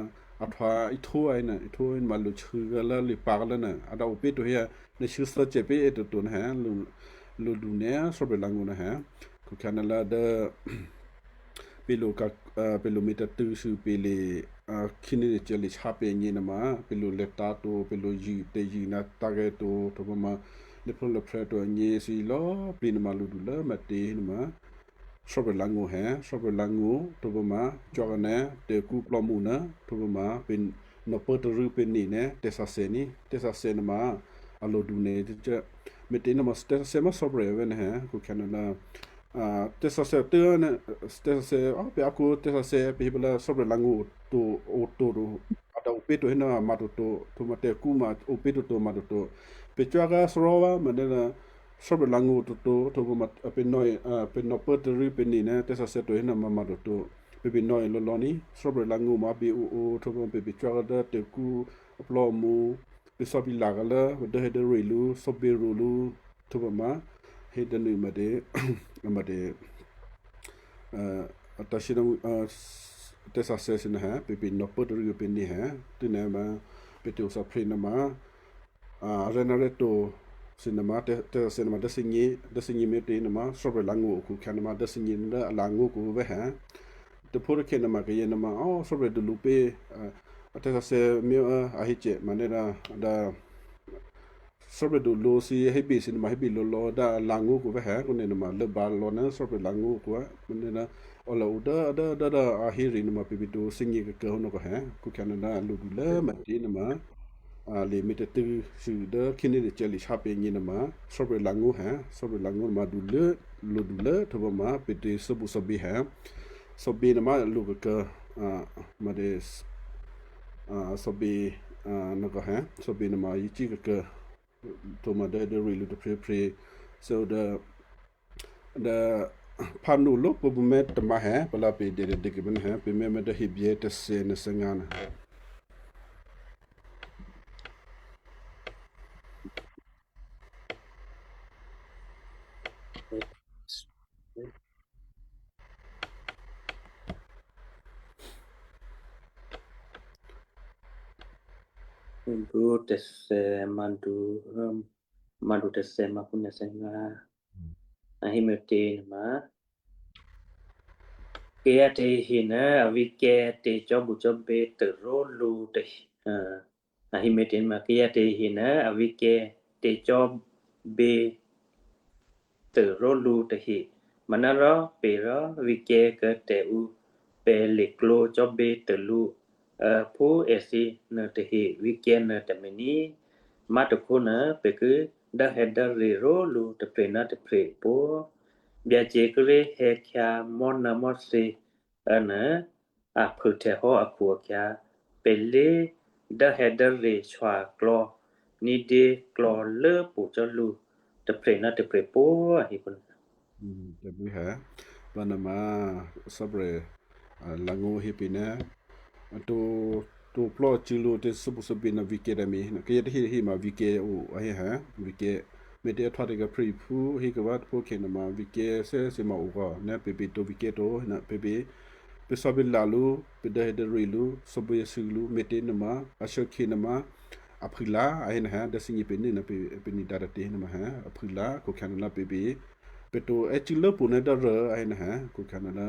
a htwǒ ihtó a hé ná, ihtó hé ná ma lo chû̌ gá lố li pǎ gá lố ná, a dǎ opě to hé, ná shû̌thè̌ cè pě toto ná hé, lo, lǔdu ná Cò́marya alǎ̤ngó̤ ná hé. Khǒkhyǎ ná lá dố, pě lo ka, a, pě lo me̤tǎ̤tṳ̂̌sû pě le, a, khíné cè le shápě agně ná ma, pě lo lè̤tǎ̤ to, pě lo zṳ̂, tè̤zṳ̂ ná tǎ̤gè̌ to, htwǒ pě ma, lěphló lěphrè̌ to agně thǐ lò̌꤮ plǐ ná ma lǔdu lố ma tě ná ma. Cò́marya alǎ̤ngó̤ hé, Cò́marya alǎ̤ngó̤, htwǒ pě ma, cò́ kané, tè̤kǔ plò́mṳ ná, htwǒ pě ma, pě nò̌pốtarû̌ pě ne ná, tè̤sǎsè̌ ní, tè̤sǎsè̌ ná ma, a lǔdu ná, me̤tě ná ma, tè̤sǎsè̌ ma Cò́marya vé ná hé, khǒkhyǎ ná lá, a, tè̤sǎsè̌ tố ná, tè̤sǎsè̌, a, pě a kǔ tè̤sǎsè̌, pě hé pě lá Cò́marya alǎ̤ngó̤ to, o to to, a dǎ opě to hé ná ma toto, htwǒ ma tè̤kǔ ma opě toto ma toto. Pě cò́ gá thárá bá, ma ná ná, Cò́marya alǎ̤ngó̤ toto, htwǒ pě ma, a, pě nò̌, a, pě nò̌pốtarû̌ pě ne ná, tè̤sǎsè̌ to hé ná ma ma toto. Pě pě nò̌ lò̌ lò̌ ní, Cò́marya alǎ̤ngó̤ ma pě o o, htwǒ pě pě cò́ gá dố tè̤kǔ, a plò́mṳ, pě thò́ pě la gá lố, dố hé dố rè lǔ, thò́ pě rò lǔ, htwǒ pě ma, hé dố nuô ma tě, a ma tě, a, a tashi ná, a, tè̤sǎsè̌ sǐ nè̌ hè, pè̤ pè̤ nò̌pố tôrû pè̤ nè̌ hè, tû́nè̌ ma pè̤ tè̤othǎphre nè̌ ma, a, arè̤̌ ná rè̤́ to sǐ nè̌ ma, tè̤-, tè̤sǎsè̌ nè̌ ma dốthínyě, dốthínyě mè̤́tě nè̌ ma, Cò́marya langó̤ okhǔ khyě nè̌ ma dốthínyě dố a langó̤ kǔ vè́ hè. Tôphó tôkhè nè̌ ma kayě nè̌ ma, ó, Cò́marya dulǔ pě, a, a tè̤sǎsè̌ mè̌, a, a hé cè, ma nè̌ dá, dá, Cò́marya dulǔ sǐ hébè sǐ nè̌ ma hébè lò̌lò̌ dá a langó̤ kǔ vè́ hè, kǔ nè̌ nè̌ ma lốbǎ lò̌ ná Cò́marya langó̤ kǔ, ma nè̌ dá, a la o dố, dố, dố, dố a hé rì nè̌ ma pè̤ pè̤ dǒ thínyě kôkô̌ hǒ nò̌ kò hè, kǔ khyě nè̌ dá a lodulố ma tě nè̌ ma, a lè mè̌ tôtû̌ sǐ dố khǐné dè cè̌ lǐ shyá pě nyě nè̌ ma, Cò́marya langó̤ hè, Cò́marya langó̤ nè̌ ma dulố, lodulố htò̌ ma pè̤ tè̤ thò́bǔ thò́bě hè, thò́bě nè̌ ma lo kôkô̌, a, ma dè, a, thò́bě, a, nè̌ kò hè, thò́bě nè̌ ma yě cí kôkô̌, htò̌ ma dố, dố rì lǔ tôphrěphrě, so dố, dố phánu ló pǔpǔmè̤́ tômǎ hè, pǎ la pè̤ dè, dè, dè kèbè́ nè̌ hè, pè̤ mè̌ mè̌ dố Hebreo tôthè̌ nè̌ thè̌ ngǎ nè̌. Madu tôthè̌, madu, um, madu tôthè̌ ma pǔ nè̌ thè̌ ngǎ. A hé mè̌ tě nè̌ ma, kayǎ tahe nuô a vǐkyǎ tè̤cò́bucò́bě tôró̤lǔ tahe, a, a hé mè̌ tě nè̌ ma, kayǎ tahe nuô a vǐkyǎ tè̤cò́bě tôró̤lǔ tahe. Manárò pè̤ rò vǐkyǎ kuô̌ tè̤ ǔ pè̤ le̤klǒ cò́bě tôlǔ, a, phú èthǐ nuôtahe vǐkyǎ nuô tômè̌ ní. Má̤tôkhónuô pè̤ ki dốhè̌dốre ró̤lǔ tôprè̤ ná tôprè̤ pó. Byacè kíré̤ hè̌khyǎ mò́nuô̌mò́thyě, a, nuô a phûhtè̌ hò́ akhu-akhyǎ, pè̤ lé dốhè̌dốre shwaklò̌ ní̤dyé klò̌ lốpṳ́ cò́ lǔ tôprè̤ ná tôprè̤ pó, a hé phúnuô. Tabwí hè, pǎ nè̌ ma, Cò́marya, a, langó̤ hé pě nè̌, a, to, toplò́ cû̌ lǔ tè̤ thò́bǔ thò́bě ná vǐkyǎ tǎ mè̌, kayǎ tahe tahe ma vǐkyǎ o, a hé hè, vǐkyǎ. Mè̌ tě a htwǒ tè̤ kaprè̤ phú hé kawá tôphó khè̌ nè̌ ma vǐkyǎ thè́ thè̌ ma o kò, nè̌ pè̤ pè̤ to vǐkyǎ to, nè̌ pè̤ pè̤, pè̤ thò́bě la lǔ, pè̤ dốhè̌dốre lǔ, thò́bǔ yěsû lǔ, mè̌ tě nè̌ ma, a shuô̌khè̌ nè̌ ma, a phû la, a hé nè̌ hè, dốthínyě pě nè̌, pè̤, pè̤ nǐ dǎ tǎ tě nè̌ ma hè, a phû la, kho khyě nè̌ la pè̤ pè̤, pè̤ to è́ cû̌ lốpṳ́ nè̌ dố rô, a hé nè̌ hè, kho khyě nè̌ la,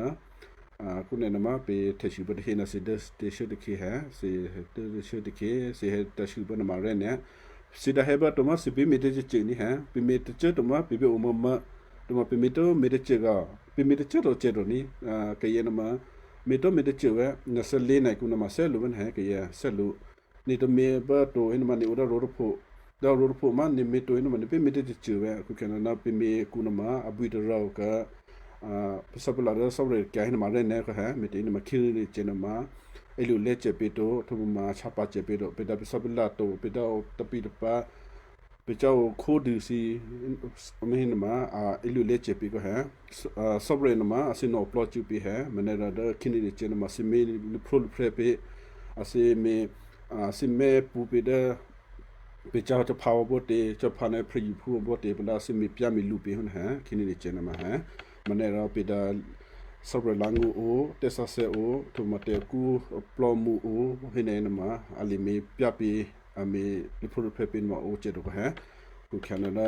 a, kǔ nè̌ nè̌ ma pè̤ htè̌shû bǎ tahé nè̌ thǐ dố, tè̤shuô̌ tôkhè̌ hè, thǐ dố, tè̤shuô̌ tôkhè̌, thǐ hè tè̤shuô̌ bǎ nè̌ ma rè̌ nè̌, thǐ dǎ hè̌ bá tǒ ma thǐ pè̤ mè̌ tě cû̌ ní hè, pè̤ mè̌ tôcô tǒ ma pè̤ pè̤ o mǎmǎ, tǒ ma pè̤ mè̌ tǒ mè̌ tôcô kò, pè̤ mè̌ tôcô tǒ cè tǒ ní, a, kayǎ nè̌ ma, mè̌ tǒ mè̌ tôcô wě, nè̌ thè́ lě nè̌ kǔ nè̌ ma thè́ lǔ wě nè̌ hè kayǎ, thè́ lǔ. Nè̌ tǒ mè̌ bá tǒ hé nè̌ ma nè̌ o dố rǒ tôpho, dố rǒ tôpho ma nè̌ mè̌ tǒ hé nè̌ ma nè̌ pè̤ mè̌ tě cû̌ wě, khu khyě nè̌ la pè̤ mè̌ kǔ nè̌ ma, a bwí tôrǎ o kò, a, pèsè̌palá dố Cò́marya kyǎ hé nè̌ ma rè̌ nè̌ kò hè, mè̌ tě nè̌ ma khǐné cè nè̌ ma, è́ lu lè̌ cè pě to, htwǒ ma htyǎ pǎ cè pě to, pè̤ dǎ pèsè̌palá to, pè̤ dǎ o tôpě tôpě, pè̤ cá o khódû thǐ, a mè̌ hé nè̌ ma, a, è́ lu lè̌ cè pě kò hè, a, Cò́marya nè̌ ma, a thǐ nò̌ plò́ cû̌ pě hè, mè̌ nè̌ rò dố khǐné cè nè̌ ma thǐ mè̌ lǔphǒ lǔphrè̌ pě, a thǐ mè̌, a, thǐ mè̌ pṳ̌ pě dố, pè̤ cá hò́ cò́phá wǒ bó tě, cò́phá nè̌ phrè́ yuphú wǒ bó tě, pè̤ dǎ thǐ mè̌ pyá mè̌ lu pě hò́ nè̌ hè, khǐné cè nè̌ ma hè, mè̌ nè̌ rò pè̤ dǎ Cò́marya langó̤ o, tè̤sǎsè̌ o, htwǒ ma tè̤kǔ plò́mṳ o, hé nè̌ nè̌ ma, a lè mè̌ pyá pě, a mè̌ lǔphǒ lǔphrè̌ pě nè̌ ma o cè to kò hè, khu khyě nè̌ la,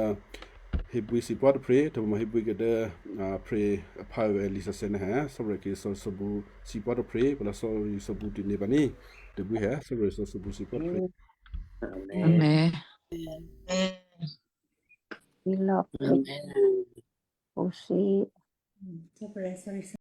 hébwí thǐ pwǎ tôphrě, htwǒ ma hébwí kè dố, a, phrè́ aphá wě lǐ sǎsè̌ nè̌ hè, Cò́marya kì thò́ thò́bǔ thǐ pwǎ tôphrě, pè̤ la thò́ thò́bǔ tě nè̌ pǎ ní, tabwí hè, Cò́marya thò́ thò́bǔ thǐ pǎ tôphrě. Amen. Amen. Amen.